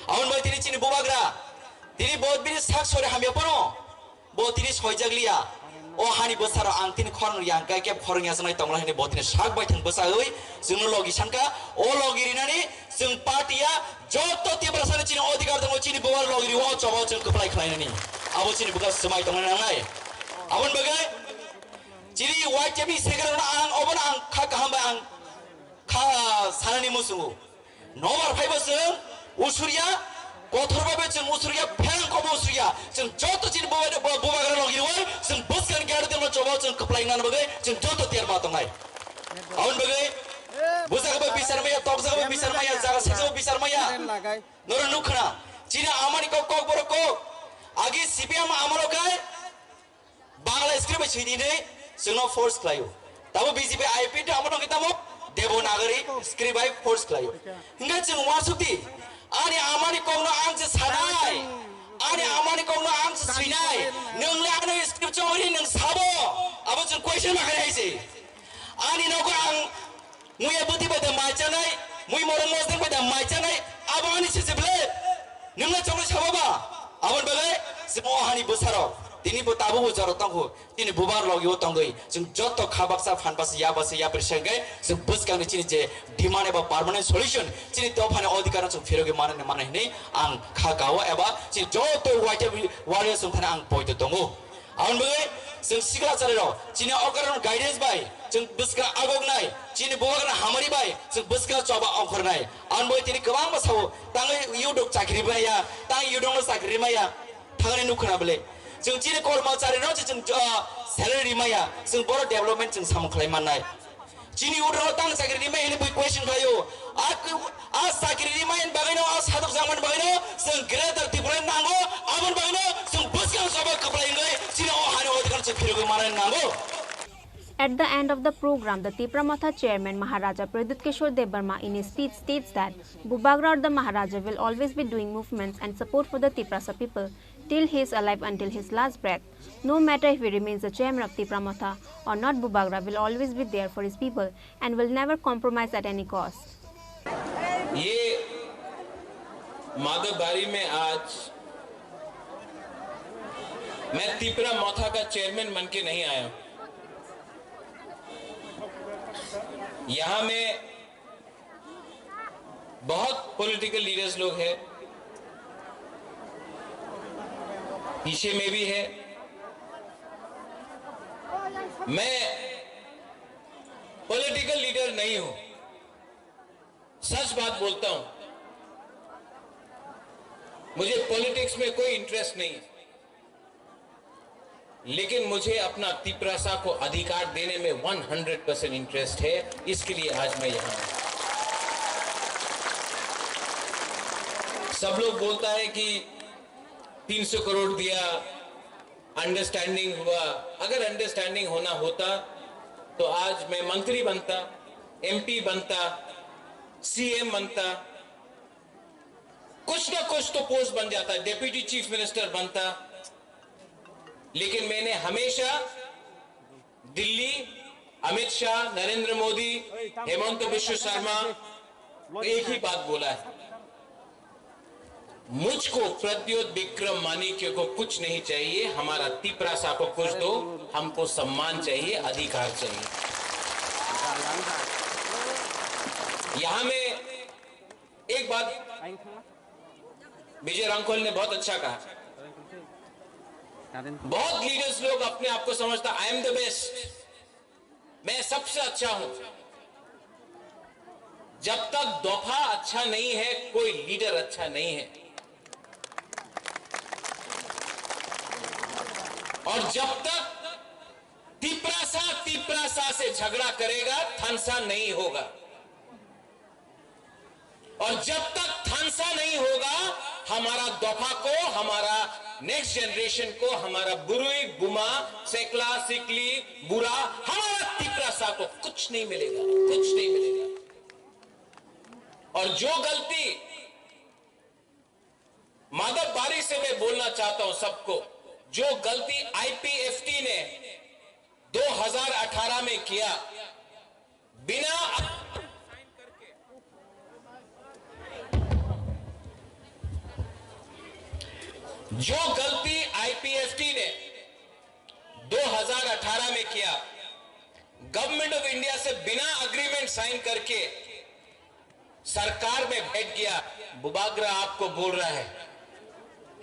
Aboni bai tini chini bubagra, tini bo bini sak sori hamya phano, bo tini soijak liya. O hani bwsarok ang tini khorang ya hwnkhe kebo khorang ya sanai tongla hwnwi bo tini sak bai thang bwsawi chwngno logi sankha. O logi rinani chwng party ya joto Tiprasani chini odhikar tongo, chini bubar logi riwo o choba chwng kwplai khlainani. Abo chini bwkha swmai tongna nangnai. Aboni bagwi chini Y T F ni secretary no ang obono ang kha kaham bai ang kha sanani muchungo. Nobar phaibo chwng usuriya, kothor babe chwng usuriya, pherang kobo usuriya. Chwng joto chini bubai-, bu-, bubagra logi rwoi, chwng bwskang gari temo chobo chwng kwplai nang bagwi, chwng joto tiyar ma tongnai. Aboni bagwi, bujak bai bisar maya, tokjak bai bisar maya, jaga sekjak bai bisar maya. Noro nukhna, chini amani kok, kok borok kok. Agi C P M amolo kai, Bangla script bai swi di de, Chwngno force khlaio. Tamo B J P I P to amo tongkhe tamo Devanagari script bai force khlaio. Hingkhe chwng uansukdi, ani amani kokno ang se sanai, ani amani kokno ang se swinai, nwng le ano script chongri nwng sabo, abo chwng question ma khainai se. Ani nogo ang muya bwtwi bai da mai chanai, mui morok mosdeng bai da mai chanai, abo ani se se ble. Nwng le chongri sabo ba, aboni bagwi chwng o hani bwsarok, tini bo tabuk bo jorok tongkhu. Chini bubagra logio tongwi, chwng joto kha baksa, phan baksa, ya baksa, yapri se hwnkhe chwng bwskangni chini je demand eba permanent solution, chini dophani odhikar no chwng phirogwi manani, manai hwnwi ang kha kao eba chini joto waitya warriors wng thani ang poito tongo. Aboni bagwi chwng sikla charairok chini okra guidance bai chwng bwskang agoknai, chini bubagra hamari bai chwng bwskang choba ongkhornai. Aboni bagwi tini kwbangma sao, tangwi yudok chakri maya, tang yudokno chakri maya. Thangni nukha na bwle. Chwng chini kormachari no chwng, ah, salary rimaya, chwng boro development chwng samung khlai mannai. Chini udro tang chakri rimai hwnwi bui question khlaio. A, a chakri rimai bagwi no, a sadok jangmani bagwi no, chwng Greater Tripura nango, aboni bagwi no, chwng bwskang choba kwplai wngwi, chini o hani odhikar chwng phirogwi manani nango. At the end of the program, the Tipra Motha chairman Maharaja Pradyut Kishore Debbarma in his speech states that Bubagra or the Maharaja will always be doing movements and support for the Tiprasa people till he is alive, until his last breath. No matter if he remains the chairman of Tipra Motha or not, Bubagra will always be there for his people and will never compromise at any cost. ये माधव बारी में आज मैं तिपरा मोथा का चेयरमैन बन के नहीं आया हूं। यहां में बहुत पॉलिटिकल लीडर्स लोग हैं, पीछे में भी है। मैं पॉलिटिकल लीडर नहीं हूं, सच बात बोलता हूं। मुझे पॉलिटिक्स में कोई इंटरेस्ट नहीं है, लेकिन मुझे अपना तिपरासा को अधिकार देने में वन हंड्रेड परसेंट इंटरेस्ट है, इसके लिए आज मैं यहां हूं। सब लोग बोलता है कि तीन सौ करोड़ दिया, अंडरस्टैंडिंग हुआ। अगर अंडरस्टैंडिंग होना होता तो आज मैं मंत्री बनता, एमपी बनता, सीएम बनता, कुछ ना कुछ तो पोस्ट बन जाता, डेप्यूटी चीफ मिनिस्टर बनता। लेकिन मैंने हमेशा दिल्ली, अमित शाह, नरेंद्र मोदी, हेमंत बिश्व शर्मा, एक ही बात बोला है, मुझको प्रद्योत विक्रम माणिक्य को कुछ नहीं चाहिए, हमारा तिपरासा को कुछ दो, हमको सम्मान चाहिए, अधिकार चाहिए। यहां में एक बात विजय रांखल ने बहुत अच्छा कहा, बहुत लीडर्स लोग अपने आप को समझता, आई एम द बेस्ट, मैं सबसे अच्छा हूं। जब तक दोफा अच्छा नहीं है, कोई लीडर अच्छा नहीं है। और जब तक तिपरासा तिपरासा से झगड़ा करेगा, थानसा नहीं होगा। और जब तक थानसा नहीं होगा, हमारा दोफा को, हमारा नेक्स्ट जनरेशन को, हमारा बुरुई, बुमा, सेकला, सिकली, बुरा, हमारा तिपरासा को कुछ नहीं मिलेगा, कुछ नहीं मिलेगा। और जो गलती, माधव बारी से मैं बोलना चाहता हूं सबको, जो गलती आईपीएफटी ने दो हज़ार अठारह में किया, बिना जो गलती आईपीएफटी ने दो हज़ार अठारह में किया, गवर्नमेंट ऑफ इंडिया से बिना एग्रीमेंट साइन करके सरकार में बैठ गया, बुबागरा आपको बोल रहा है,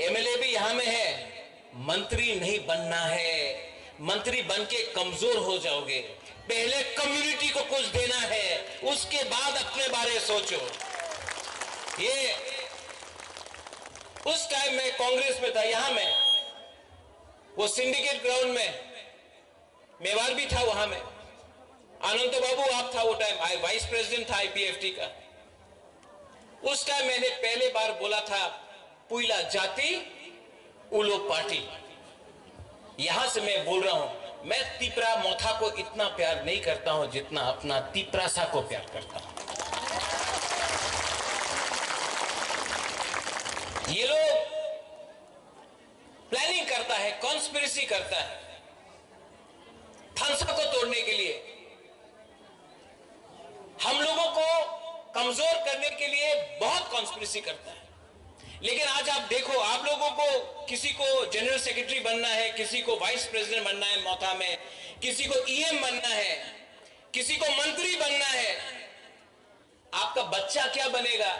एमएलए भी यहां में है, मंत्री नहीं बनना है, मंत्री बन के कमजोर हो जाओगे। पहले कम्युनिटी को कुछ देना है, उसके बाद अपने बारे सोचो। ये उस टाइम मैं कांग्रेस में था, यहां में वो सिंडिकेट ग्राउंड में मेवार भी था वहां में, अनंत बाबू आप था वो टाइम, आई वाइस प्रेसिडेंट था आईपीएफटी का। उस टाइम मैंने पहले बार बोला था, पुइला जाति उलो पार्टी। यहां से मैं बोल रहा हूं, मैं तिपरा मोथा को इतना प्यार नहीं करता हूं जितना अपना तिपरासा को प्यार करता हूं। ये लोग प्लानिंग करता है, कॉन्स्पिरेसी करता है थानसा को तोड़ने के लिए। हम लोगों को कमजोर करने के लिए बहुत कॉन्स्पिरेसी करता है। लेकिन आज आप देखो, आप लोगों को, किसी को जनरल सेक्रेटरी बनना है, किसी को वाइस प्रेसिडेंट बनना है मोथा में, किसी को ईएम बनना है, किसी को मंत्री बनना है, आपका बच्चा क्या बनेगा?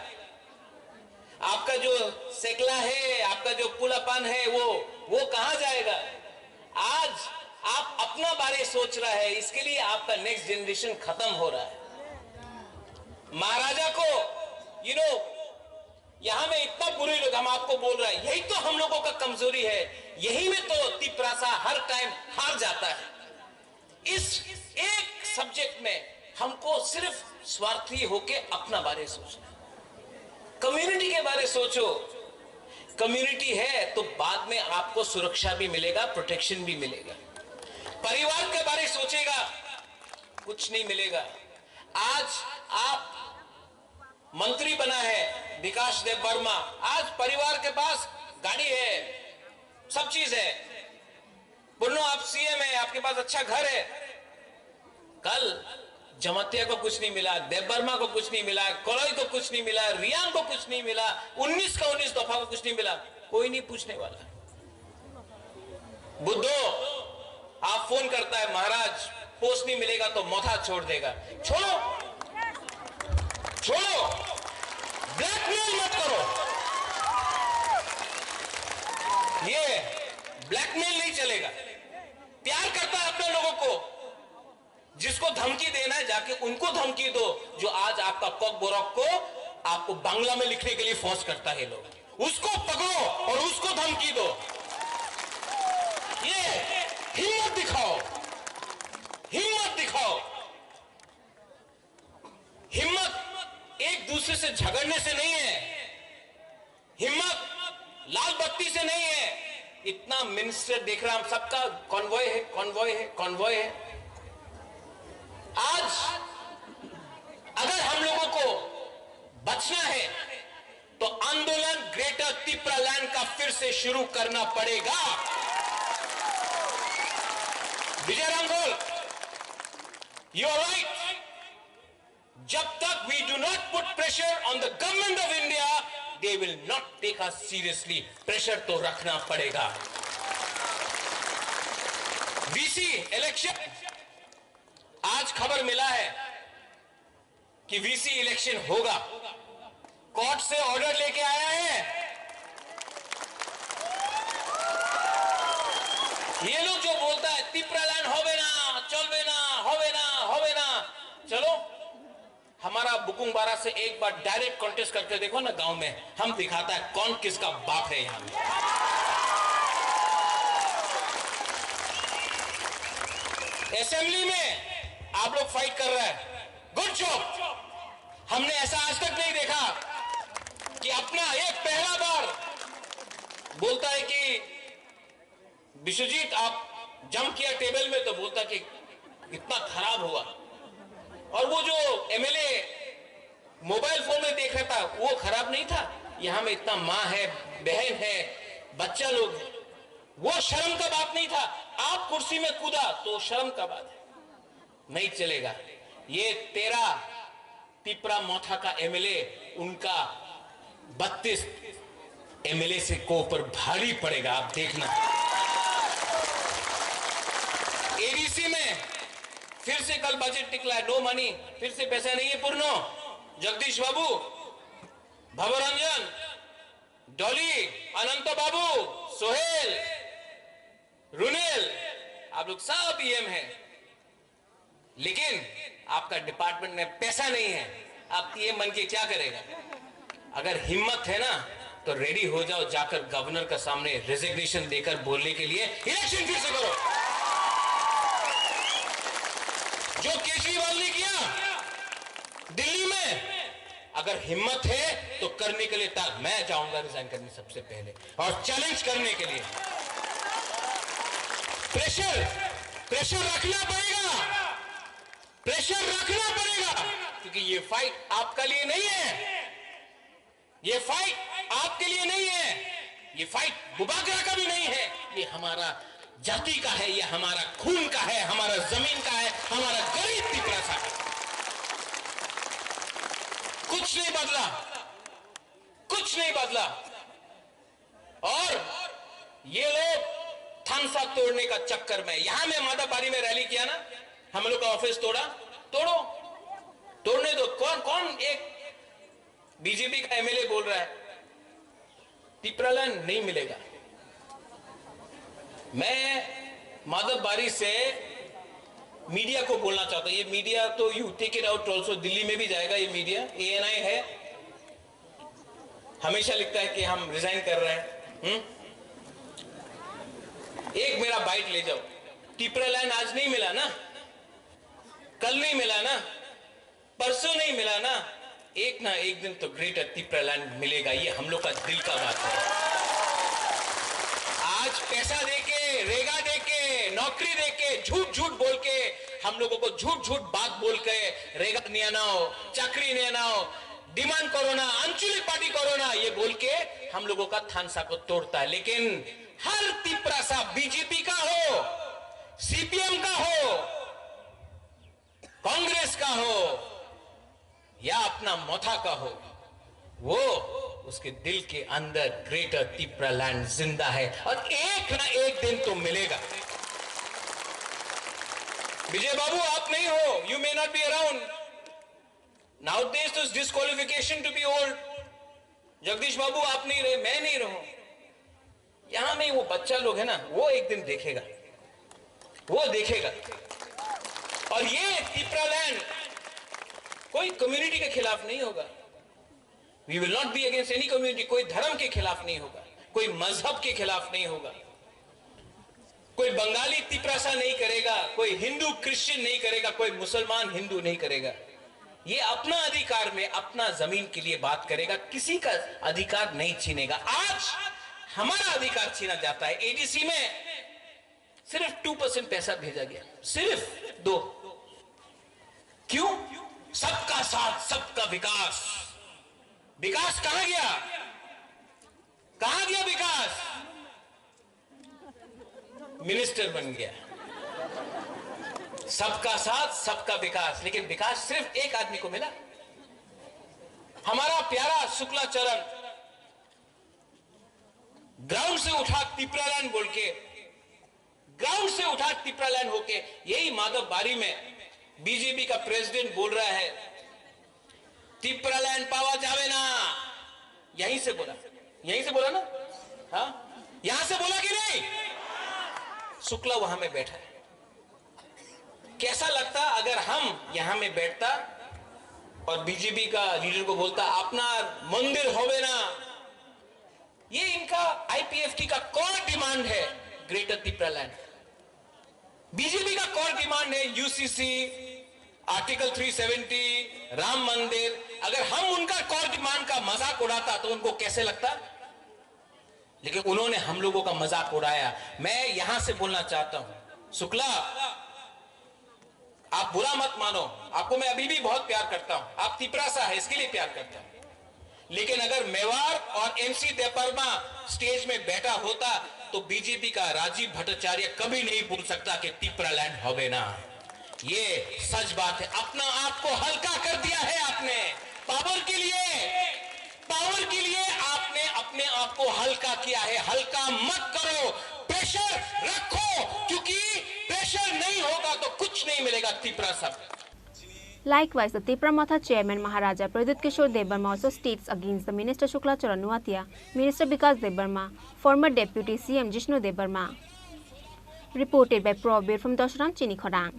आपका जो सेकला है, आपका जो पुलापान है, वो वो कहां जाएगा? आज आप अपना बारे सोच रहा है, इसके लिए आपका नेक्स्ट जनरेशन खत्म हो रहा है। महाराजा को, यू नो, यहां में इतना बुरे लोग हम आपको बोल रहा है, यही तो हम लोगों का कमजोरी है। यही में तो तिपरासा हर टाइम हार जाता है। इस एक सब्जेक्ट में हमको सिर्फ स्वार्थी होके अपना बारे सोचना। कम्युनिटी के बारे सोचो। कम्युनिटी है तो बाद में आपको सुरक्षा भी मिलेगा, प्रोटेक्शन भी मिलेगा। परिवार के बारे सोचेगा, कुछ नहीं मिलेगा। आज आप मंत्री बना है विकास देव वर्मा, आज परिवार के पास गाड़ी है, सब चीज है। बोलो, आप सीएम है, आपके पास अच्छा घर है। कल जमातिया को कुछ नहीं मिला, देव वर्मा को कुछ नहीं मिला, कलई को कुछ नहीं मिला, रियांग को कुछ नहीं मिला, उन्नीस का उन्नीस दफा को कुछ नहीं मिला, कोई नहीं पूछने वाला। बुद्धो, आप फोन करता है, महाराज, पोस्ट नहीं मिलेगा तो मोथा छोड़ देगा। छोड़ो, छोड़ो, ब्लैकमेल मत करो। ये ब्लैकमेल नहीं चलेगा। प्यार करता है अपने लोगों को। जिसको धमकी देना है, जाके उनको धमकी दो, जो आज आपका कॉकबोरक को आपको बांग्ला में लिखने के लिए फोर्स करता है लोग। उसको पकड़ो और उसको धमकी दो। ये हिम्मत दिखाओ, हिम्मत दिखाओ। हिम्मत एक दूसरे से झगड़ने से नहीं है, हिम्मत लाल बत्ती से नहीं है। इतना मिनिस्टर देख रहा, हम सबका कॉन्वॉय है, कॉन्वॉय है, कॉन्वॉय है। आज अगर हम लोगों को बचना है तो आंदोलन ग्रेटर तिपरालैंड का फिर से शुरू करना पड़ेगा। विजय रांगोल, यू आर राइट। जब तक we do not put pressure on the government of India, they will not take us seriously। Pressure तो रखना पड़ेगा। वीसी इलेक्शन, आज खबर मिला है कि वीसी इलेक्शन होगा। कोर्ट से ऑर्डर लेके आया है। ये लोग जो बोलता है तिपरालैंड होवे ना, चलवे ना, होवे ना, होवे ना, चलो, हमारा बुकुंग बारा से एक बार डायरेक्ट कॉन्टेस्ट करके देखो ना गांव में, हम दिखाता है कौन किसका बाप है यहाँ में। असेंबली में आप लोग फाइट कर रहे हैं, गुड जॉब। हमने ऐसा आज तक नहीं देखा कि अपना एक पहला बार बोलता है कि विश्वजीत, आप जंप किया टेबल में, तो बोलता कि इतना खराब हुआ। और वो जो एमएलए मोबाइल फोन में देख रहा था, वो खराब नहीं था? यहाँ में इतना माँ है, बहन है, बच्चा लोग है, वो शर्म का बात नहीं था? आप कुर्सी में कूदा तो शर्म का बात है, नहीं चलेगा। ये तेरा तिपरा मोथा का एमएलए, उनका बत्तीस एमएलए से को ऊपर भारी पड़ेगा, आप देखना। एडीसी में फिर से कल बजट निकला है, नो मनी, फिर से पैसा नहीं है पूर्णो। जगदीश बाबू, भवरंजन, डॉली, अनंत बाबू, सोहेल, रुनेल, आप लोग सब ईएम हैं। लेकिन आपका डिपार्टमेंट में पैसा नहीं है, आप ये मन के क्या करेगा? अगर हिम्मत है ना, तो रेडी हो जाओ, जाकर गवर्नर का सामने रेजिग्नेशन देकर बोलने के लिए इलेक्शन फिर से करो। जो केजरीवाल ने किया दिल्ली में, अगर हिम्मत है तो करने के लिए तैयार। मैं जाऊंगा रिजाइन करने सबसे पहले और चैलेंज करने के लिए। प्रेशर प्रेशर रखना पड़ेगा, प्रेशर रखना पड़ेगा, क्योंकि ये फाइट आपका लिए नहीं है, ये फाइट आपके लिए नहीं है, ये फाइट बुबागरा का भी नहीं है, ये हमारा जाति का है, ये हमारा खून का है, हमारा जमीन का है, हमारा गरीब तिपरासा का। कुछ नहीं बदला, कुछ नहीं बदला। और ये लोग थानसा तोड़ने का चक्कर में, यहाँ मैं माधवबारी में रैली किया ना, हम लोग का ऑफिस तोड़ा, तोड़ो, तोड़ने दो। कौन कौन एक बीजेपी का एमएलए बोल रहा है तिपरालैंड नहीं मिलेगा? मैं माधवबारी से मीडिया को बोलना चाहता हूँ, ये मीडिया तो you take it out also, Delhi में भी जाएगा ये मीडिया, एएनआई है, हमेशा लिखता है कि हम रिजाइन कर रहे हैं। हम्म? एक मेरा बाइट ले जाओ, तिपरालैंड आज नहीं मिला ना, कल नहीं मिला ना, परसों नहीं मिला ना, एक ना एक दिन तो ग्रेटर तिपरालैंड मिलेगा। ये हम लोग का दिल का बात है। आज पैसा देके, रेगा देके, नौकरी देके, झूठ झूठ बोल के, हम लोगों को झूठ झूठ बात बोल के रेगा नियानाओ, चाकरी नियानाओ, डिमांड करो ना, आंचलिक पार्टी करो ना, ये बोल के हम लोगों का थानसा को तोड़ता है। लेकिन हर तिपरासा, बीजेपी का हो, सीपीएम का हो, कांग्रेस का हो या अपना मथा का हो, वो उसके दिल के अंदर ग्रेटर तिपरालैंड जिंदा है और एक ना एक दिन तो मिलेगा। विजय बाबू, आप नहीं हो, you may not be around. Nowadays तो disqualification to be old. Jagdish बाबू, आप नहीं रहे, मैं नहीं रहूं, यहाँ में वो बच्चा लोग है ना, वो एक दिन देखेगा, वो देखेगा। और ये तिपरालैंड कोई कम्युनिटी के खिलाफ नहीं होगा। We will not be against any community. कोई धर्म के खिलाफ नहीं होगा, कोई मजहब के खिलाफ नहीं होगा। कोई बंगाली तिपरासा नहीं करेगा, कोई हिंदू क्रिश्चियन नहीं करेगा, कोई मुसलमान हिंदू नहीं करेगा। ये अपना अधिकार में, अपना जमीन के लिए बात करेगा, किसी का अधिकार नहीं छीनेगा। आज हमारा अधिकार छीना जाता है। एडीसी में सिर्फ टू परसेंट पैसा भेजा गया, सिर्फ दो। क्यों? सबका साथ, सबका विकास। विकास कहाँ गया? कहाँ गया विकास? मिनिस्टर बन गया। सबका साथ, सबका विकास, लेकिन विकास सिर्फ एक आदमी को मिला। हमारा प्यारा शुक्लाचरण ग्राउंड से उठा तिपरालैंड बोल के, ग्राउंड से उठा तिपरालैंड होके यही माधवबारी में बीजेपी का प्रेसिडेंट बोल रहा है, तिपरालैंड पावा जावे ना। यहीं से बोला, यहीं से बोला ना? हाँ, यहाँ से बोला कि नहीं? शुक्ला वहां में बैठा है। कैसा लगता अगर हम यहाँ में बैठता और बीजेपी का लीडर को बोलता, अपना मंदिर होवे ना? ये इनका आईपीएफटी का कोर डिमांड है, ग्रेटर तिपरालैंड। बीजेपी का कोर डिमांड है UCC, article three seventy, Ram मंदिर। अगर हम उनका कोर डिमांड का मजाक उड़ाता तो उनको कैसे लगता? लेकिन उन्होंने हम लोगों का मजाक उड़ाया। मैं यहां से बोलना चाहता हूं, शुक्ला, आप बुरा मत मानो, आपको मैं अभी भी बहुत प्यार करता हूं, आप तिपरासा है इसके लिए प्यार करता हूं। लेकिन अगर मेवाड़ और एमसी देबबर्मा स्टेज में बैठा होता तो बीजेपी का राजीव भट्टाचार्य कभी नहीं बोल सकता कि तिपरालैंड होवे ना। ये सच बात है, अपना आप को हल्का कर दिया है आपने पावर के लिए। पावर के लिए आपने अपने आप को हल्का किया है। हल्का मत करो, प्रेशर रखो, क्योंकि प्रेशर नहीं होगा तो कुछ नहीं मिलेगा Tiprasa. Likewise, the Tipra Motha chairman Maharaja Pradyut Kishore Debbarma also states against the Minister Shukla Charan Noatia, Minister Bikash Debbarma, former Deputy C M Jishnu Debbarma. Reported by Probir from Dosram Chinikhorang.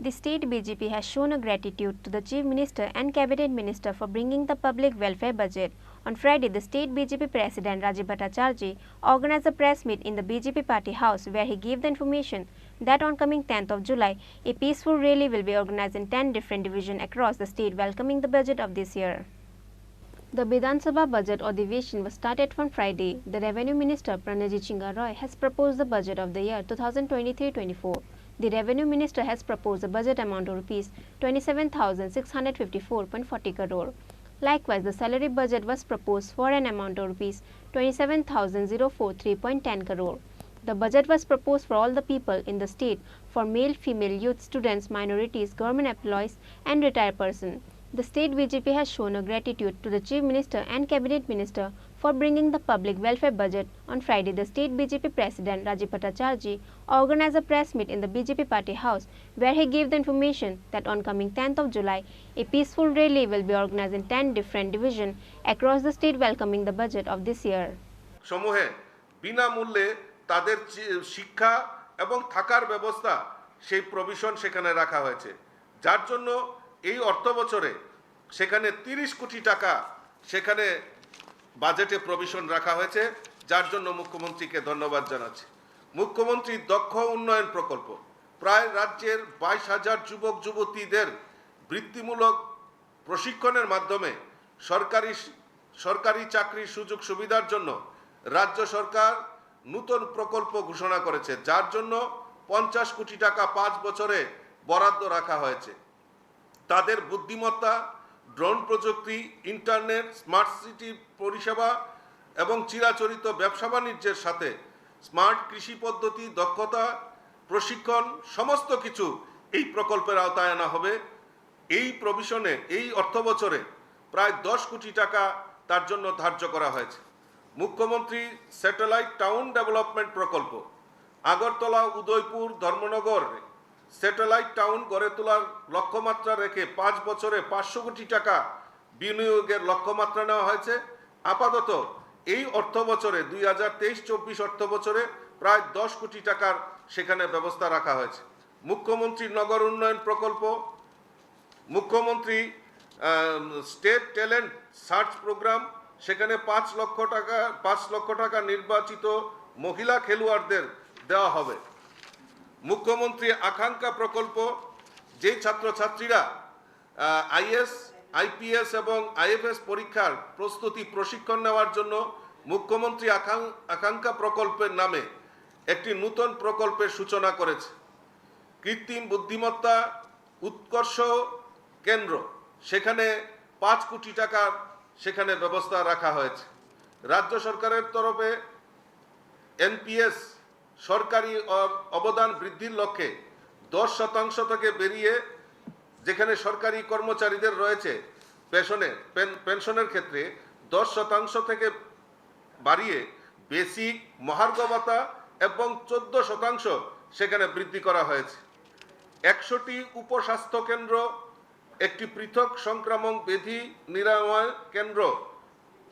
The state B J P has shown a gratitude to the Chief Minister and Cabinet Minister for bringing the public welfare budget. On Friday, the state B J P President Rajiv Bhattacharjee organized a press meet in the B J P party house where he gave the information that on coming tenth of July, a peaceful rally will be organized in ten different divisions across the state welcoming the budget of this year. The Bidhan Sabha budget adhiveshan was started on Friday. The Revenue Minister Pranajit Singha Roy has proposed the budget of the year two thousand twenty-three twenty-four. The Revenue Minister has proposed a budget amount of rupees twenty-seven thousand six hundred fifty-four point forty crore. Likewise, the salary budget was proposed for an amount of rupees twenty-seven thousand zero four three point ten crore. The budget was proposed for all the people in the state, for male, female, youth, students, minorities, government employees, and retired person. The state B J P has shown a gratitude to the Chief Minister and Cabinet Minister for bringing the public welfare budget. On Friday, the state B J P President Rajiv Bhattacharjee organized a press meet in the B J P party house, where he gave the information that on coming tenth of July, a peaceful rally will be organized in ten different divisions across the state welcoming the budget of this year. সমূহে বিনামূল্যে তাদের চি- শিক্ষা এবং থাকার ব্যবস্থা, সেই প্রভিশন সেখানে রাখা হয়েছে, যার জন্য এই অর্থ বছরে সেখানে তিরিশ কোটি টাকা সেখানে বাজেটে প্রভিশন রাখা হয়েছে, যার জন্য মুখ্যমন্ত্রীকে ধন্যবাদ জানাচ্ছি। মুখ্যমন্ত্রী দক্ষ উন্নয়ন প্রকল্প, প্রায় রাজ্যের বাইশ হাজার যুবক যুবতীদের বৃত্তিমূলক প্রশিক্ষণের মাধ্যমে সরকারি সরকারি চাকরির সুযোগ সুবিধার জন্য রাজ্য সরকার নতুন প্রকল্প ঘোষণা করেছে, যার জন্য পঞ্চাশ কোটি টাকা পাঁচ বছরে বরাদ্দ রাখা হয়েছে। তাদের বুদ্ধিমত্তা, ড্রোন প্রযুক্তি, ইন্টারনেট, স্মার্ট সিটি পরিষেবা এবং চিরাচরিত ব্যবসা বাণিজ্যের সাথে স্মার্ট কৃষি পদ্ধতি, দক্ষতা প্রশিক্ষণ, সমস্ত কিছু এই প্রকল্পের আওতায় আনা হবে। এই প্রভিশনে, এই অর্থ বছরে প্রায় দশ কোটি টাকা তার জন্য ধার্য করা হয়েছে। মুখ্যমন্ত্রী স্যাটেলাইট টাউন ডেভেলপমেন্ট প্রকল্প, আগরতলা, উদয়পুর, ধর্মনগর স্যাটেলাইট টাউন গড়ে তোলার লক্ষ্যমাত্রা রেখে পাঁচ বছরে পাঁচশো কোটি টাকা বিনিয়োগের লক্ষ্যমাত্রা নেওয়া হয়েছে। আপাতত এই অর্থ বছরে, দুই হাজার তেইশ চব্বিশ অর্থ বছরে প্রায় দশ কোটি টাকার সেখানে ব্যবস্থা রাখা হয়েছে। মুখ্যমন্ত্রী নগর উন্নয়ন প্রকল্প, মুখ্যমন্ত্রী স্টেট ট্যালেন্ট সার্চ প্রোগ্রাম, সেখানে পাঁচ লক্ষ টাকা, পাঁচ লক্ষ টাকা নির্বাচিত মহিলা খেলোয়াড়দের দেওয়া হবে। মুখ্যমন্ত্রী আকাঙ্ক্ষা প্রকল্প, যেই ছাত্রছাত্রীরা আইএস, আইপিএস এবং আইএফএস পরীক্ষার প্রস্তুতি প্রশিক্ষণ নেওয়ার জন্য মুখ্যমন্ত্রী আকাং- আকাঙ্ক্ষা প্রকল্পের নামে একটি নতুন প্রকল্পের সূচনা করেছে। কৃত্রিম বুদ্ধিমত্তা উৎকর্ষ কেন্দ্র, সেখানে পাঁচ কোটি টাকার সেখানে ব্যবস্থা রাখা হয়েছে। রাজ্য সরকারের তরফে এনপিএস সরকারি অ- অবদান বৃদ্ধির লক্ষ্যে দশ শতাংশ থেকে বেরিয়ে, যেখানে সরকারি কর্মচারীদের রয়েছে পেশনে পেন- পেনশনের ক্ষেত্রে দশ শতাংশ থেকে বাড়িয়ে বেসিক, মহার্ঘ ভাতা এবং চোদ্দ শতাংশ সেখানে বৃদ্ধি করা হয়েছে। একশোটি উপস্বাস্থ্য কেন্দ্র, একটি পৃথক সংক্রামক ব্যাধি নিরাময় কেন্দ্র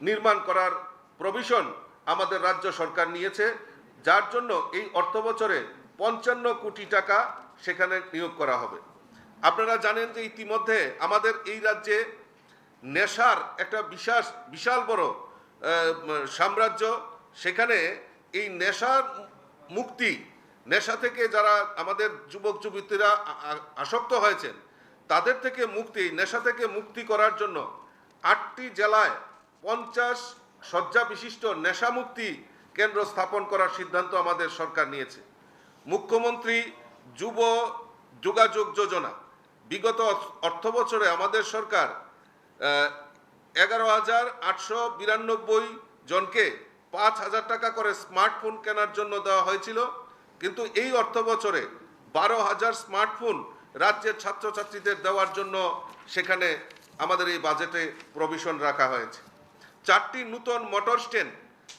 নির্মাণ করার প্রভিশন আমাদের রাজ্য সরকার নিয়েছে, যার জন্য এই অর্থ বছরে পঞ্চান্ন কোটি টাকা সেখানে নিয়োগ করা হবে। আপনারা জানেন যে ইতিমধ্যে আমাদের এই রাজ্যে নেশার একটা বিশাল, বিশাল বড় আহ, সাম্রাজ্য। সেখানে এই নেশার মুক্তি, নেশা থেকে যারা আমাদের যুবক যুবতীরা আ- আ- আসক্ত হয়েছেন, তাদের থেকে মুক্তি, নেশা থেকে মুক্তি করার জন্য আটটি জেলায় পঞ্চাশ শয্যা বিশিষ্ট নেশামুক্তি কেন্দ্র স্থাপন করার সিদ্ধান্ত আমাদের সরকার নিয়েছে। মুখ্যমন্ত্রী যুব যোগাযোগ যোজনা, বিগত অর্থ বছরে আমাদের সরকার আহ, এগারো হাজার আটশো বিরানব্বই জনকে পাঁচ হাজার টাকা করে স্মার্টফোন কেনার জন্য দেওয়া হয়েছিল, কিন্তু এই অর্থ বছরে বারো হাজার স্মার্টফোন রাজ্যের ছাত্রছাত্রীদের দেওয়ার জন্য সেখানে আমাদের এই বাজেটে প্রভিশন রাখা হয়েছে। চারটি নতুন মোটর স্ট্যান্ড,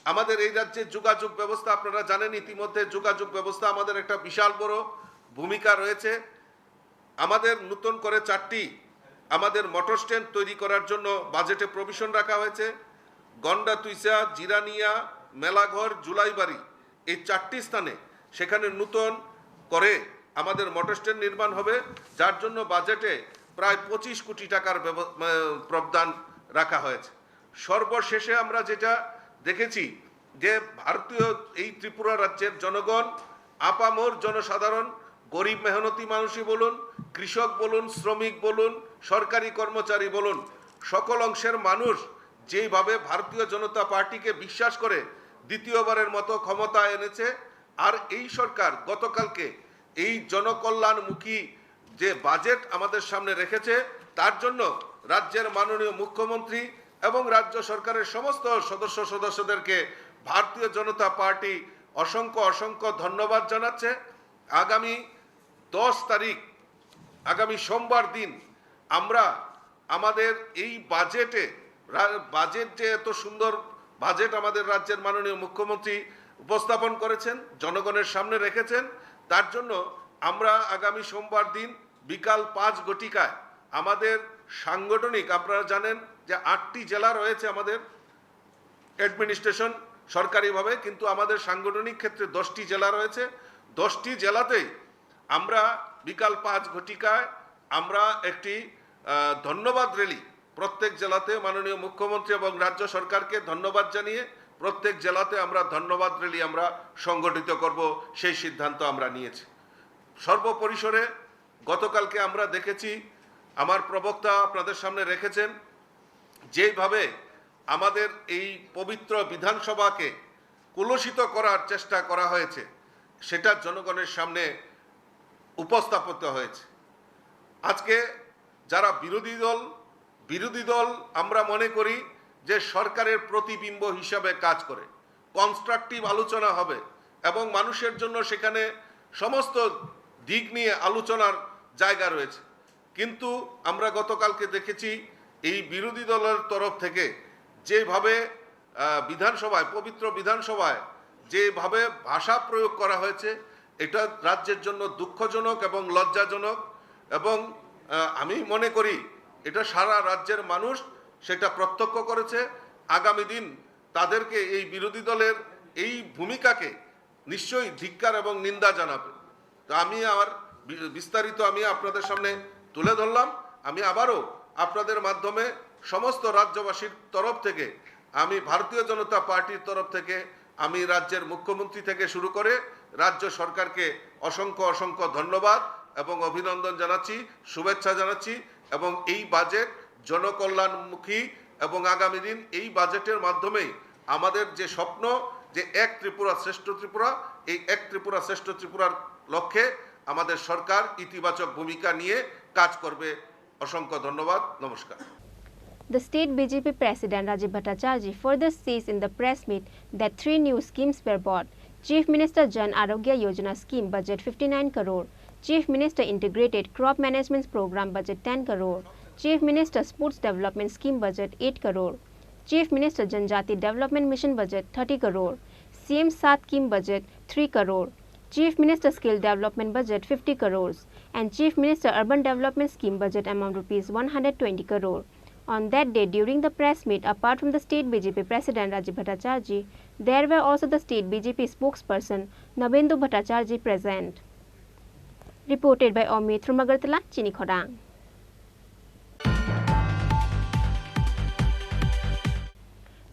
আমাদের এই রাজ্যে যোগাযোগ ব্যবস্থা, আপনারা জানেন ইতিমধ্যে যোগাযোগ ব্যবস্থা আমাদের একটা বিশাল বড় ভূমিকা রয়েছে। আমাদের নতুন করে চারটি আমাদের মোটর স্ট্যান্ড তৈরি করার জন্য বাজেটে প্রভিশন রাখা হয়েছে। গন্ডাতুইসা, জিরানিয়া, মেলাঘর, জুলাইবাড়ি, এই চারটি স্থানে সেখানে নতুন করে আমাদের মোটর স্ট্যান্ড নির্মাণ হবে, যার জন্য বাজেটে প্রায় পঁচিশ কোটি টাকার ব্যব- আহ, প্রাবধান রাখা হয়েছে। সর্বশেষে আমরা যেটা দেখেছি যে ভারতীয় এই ত্রিপুরা রাজ্যের জনগণ, আপামর জনসাধারণ, গরিব মেহনতি মানুষই বলুন, কৃষক বলুন, শ্রমিক বলুন, সরকারি কর্মচারী বলুন, সকল অংশের মানুষ যেইভাবে ভারতীয় জনতা পার্টিকে বিশ্বাস করে দ্বিতীয়বারের মতো ক্ষমতায় এনেছে, আর এই সরকার গতকালকে এই জনকল্যাণমুখী যে বাজেট আমাদের সামনে রেখেছে, তার জন্য রাজ্যের মাননীয় মুখ্যমন্ত্রী এবং রাজ্য সরকারের সমস্ত সদস্য সদস্যদেরকে ভারতীয় জনতা পার্টি অসংখ্য অসংখ্য ধন্যবাদ জানাচ্ছে। আগামী দশ তারিখ, আগামী সোমবার দিন আমরা আমাদের এই বাজেটে, রা-, বাজেট যে এত সুন্দর বাজেট আমাদের রাজ্যের মাননীয় মুখ্যমন্ত্রী উপস্থাপন করেছেন, জনগণের সামনে রেখেছেন, তার জন্য আমরা আগামী সোমবার দিন বিকাল পাঁচ ঘটিকায় আমাদের সাংগঠনিক, আপনারা জানেন যে আটটি জেলা রয়েছে আমাদের অ্যাডমিনিস্ট্রেশন সরকারিভাবে, কিন্তু আমাদের সাংগঠনিক ক্ষেত্রে দশটি জেলা রয়েছে। দশটি জেলাতেই আমরা বিকাল পাঁচ ঘটিকায় আমরা একটি, আহ, ধন্যবাদ র‍্যালি প্রত্যেক জেলাতে মাননীয় মুখ্যমন্ত্রী এবং রাজ্য সরকারকে ধন্যবাদ জানিয়ে প্রত্যেক জেলাতে আমরা ধন্যবাদ র‍্যালি আমরা সংগঠিত করব, সেই সিদ্ধান্ত আমরা নিয়েছি। সর্বপরিসরে গতকালকে আমরা দেখেছি, আমার প্রবক্তা আপনাদের সামনে রেখেছেন, যেইভাবে আমাদের এই পবিত্র বিধানসভাকে কলুষিত করার চেষ্টা করা হয়েছে, সেটা জনগণের সামনে উপস্থাপিত হয়েছে। আজকে যারা বিরোধী দল, বিরোধী দল আমরা মনে করি যে সরকারের প্রতিবিম্ব হিসাবে কাজ করে, কনস্ট্রাকটিভ আলোচনা হবে এবং মানুষের জন্য সেখানে সমস্ত দিক নিয়ে আলোচনার জায়গা রয়েছে। কিন্তু আমরা গতকালকে দেখেছি এই বিরোধী দলের তরফ থেকে যেভাবে, আহ, বিধানসভায়, পবিত্র বিধানসভায় যেভাবে ভাষা প্রয়োগ করা হয়েছে, এটা রাজ্যের জন্য দুঃখজনক এবং লজ্জাজনক। এবং, আহ, আমি মনে করি এটা সারা রাজ্যের মানুষ সেটা প্রত্যক্ষ করেছে। আগামী দিন তাদেরকে, এই বিরোধী দলের এই ভূমিকাকে নিশ্চয়ই ধিক্কার এবং নিন্দা জানাবে। তো আমি আমার বি-, বিস্তারিত আমি আপনাদের সামনে তুলে ধরলাম। আমি আবারও আপনাদের মাধ্যমে সমস্ত রাজ্যবাসীর তরফ থেকে, আমি ভারতীয় জনতা পার্টির তরফ থেকে, আমি রাজ্যের মুখ্যমন্ত্রী থেকে শুরু করে রাজ্য সরকারকে অসংখ্য অসংখ্য ধন্যবাদ এবং অভিনন্দন জানাচ্ছি, শুভেচ্ছা জানাচ্ছি। এবং এই বাজেট জনকল্যাণমুখী এবং আগামী দিন এই বাজেটের মাধ্যমেই আমাদের যে স্বপ্ন, যে এক ত্রিপুরা শ্রেষ্ঠ ত্রিপুরা, এই এক ত্রিপুরা শ্রেষ্ঠ ত্রিপুরার লক্ষ্যে আমাদের সরকার ইতিবাচক ভূমিকা নিয়ে কাজ করবে। অসংখ্য ধন্যবাদ। নমস্কার। The state B J P president Rajiv Bhattacharjee further says in the press meet that three new schemes were brought: Chief Minister Jan Arogya Yojana scheme budget fifty-nine crore, Chief Minister Integrated Crop Management Program budget ten crore, Chief Minister Sports Development Scheme budget eight crore, Chief Minister Janjati Development Mission budget thirty crore, C M SAT scheme budget three crore, Chief Minister Skill Development budget fifty crores, and Chief Minister Urban Development Scheme budget amount rupees one hundred twenty crore. On that day, during the press meet, apart from the state B J P president Rajiv Bhattacharjee, there were also the state B J P spokesperson Nabendu Bhattacharjee present. Reported by Amit from Agartala, Chini Khorang.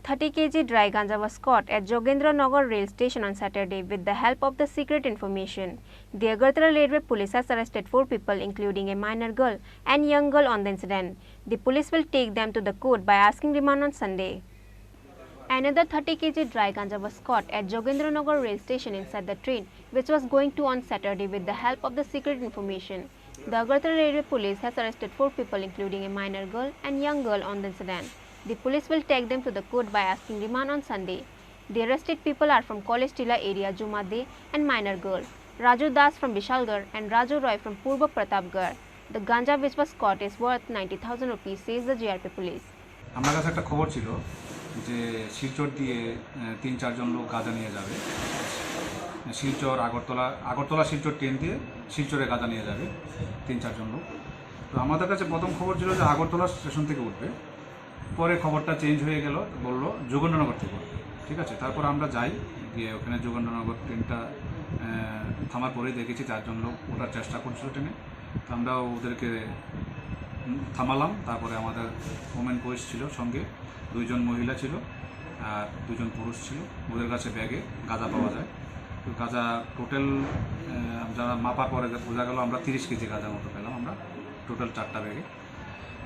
Thirty K G dry ganja was caught at Jogendra Nagar rail station on Saturday with the help of the secret information. The Agartala Railway Police has arrested four people, including a minor girl and young girl, on the incident. The police will take them to the court by asking remand on Sunday. Another thirty K G dry ganja was caught at Jogendra Nagar rail station inside the train, which was going to on Saturday with the help of the secret information. The Agartala Railway Police has arrested four people, including a minor girl and young girl, on the incident. The police will take them to the court by asking remand on Sunday. The arrested people are from College Tila area, Jumade and minor girl, Raju Das from Bishalgarh and Raju Roy from Purba Pratapgarh. The ganja which was caught is worth ninety thousand rupees, says the G R P police. আমার কাছে একটা খবর ছিল যে শিলচর দিয়ে, আহ, তিন চারজন লোক গাঁজা নিয়ে যাবে। শিলচর, আগরতলা, আগরতলা শিলচর ট্রেন দিয়ে শিলচরে গাঁজা নিয়ে যাবে তিন চারজন লোক। তো আমাদের কাছে প্রথম খবর ছিল যে আগরতলা স্টেশন থেকে উঠবে। পরে খবরটা চেঞ্জ হয়ে গেল, বলল যোগেন্দ্রনগর থেকে উঠবে। ঠিক আছে, তারপর আমরা যাই, গিয়ে ওখানে যোগেন্দ্রনগর ট্রেনটা, আহ, থামার পরেই দেখেছি চারজন লোক ওঠার চেষ্টা করছিল ট্রেনে। তো আমরা ওদেরকে, উম, থামালাম। তারপরে আমাদের ওমেন পুলিশ ছিল সঙ্গে, দুইজন মহিলা ছিল আর দুজন পুরুষ ছিল। ওদের কাছে ব্যাগে গাঁজা পাওয়া যায়। তো গাঁজা টোটাল, আহ, যারা মাপার পরে যে বোঝা গেল, আমরা তিরিশ কেজি গাঁজার মতো পেলাম আমরা টোটাল চারটা ব্যাগে।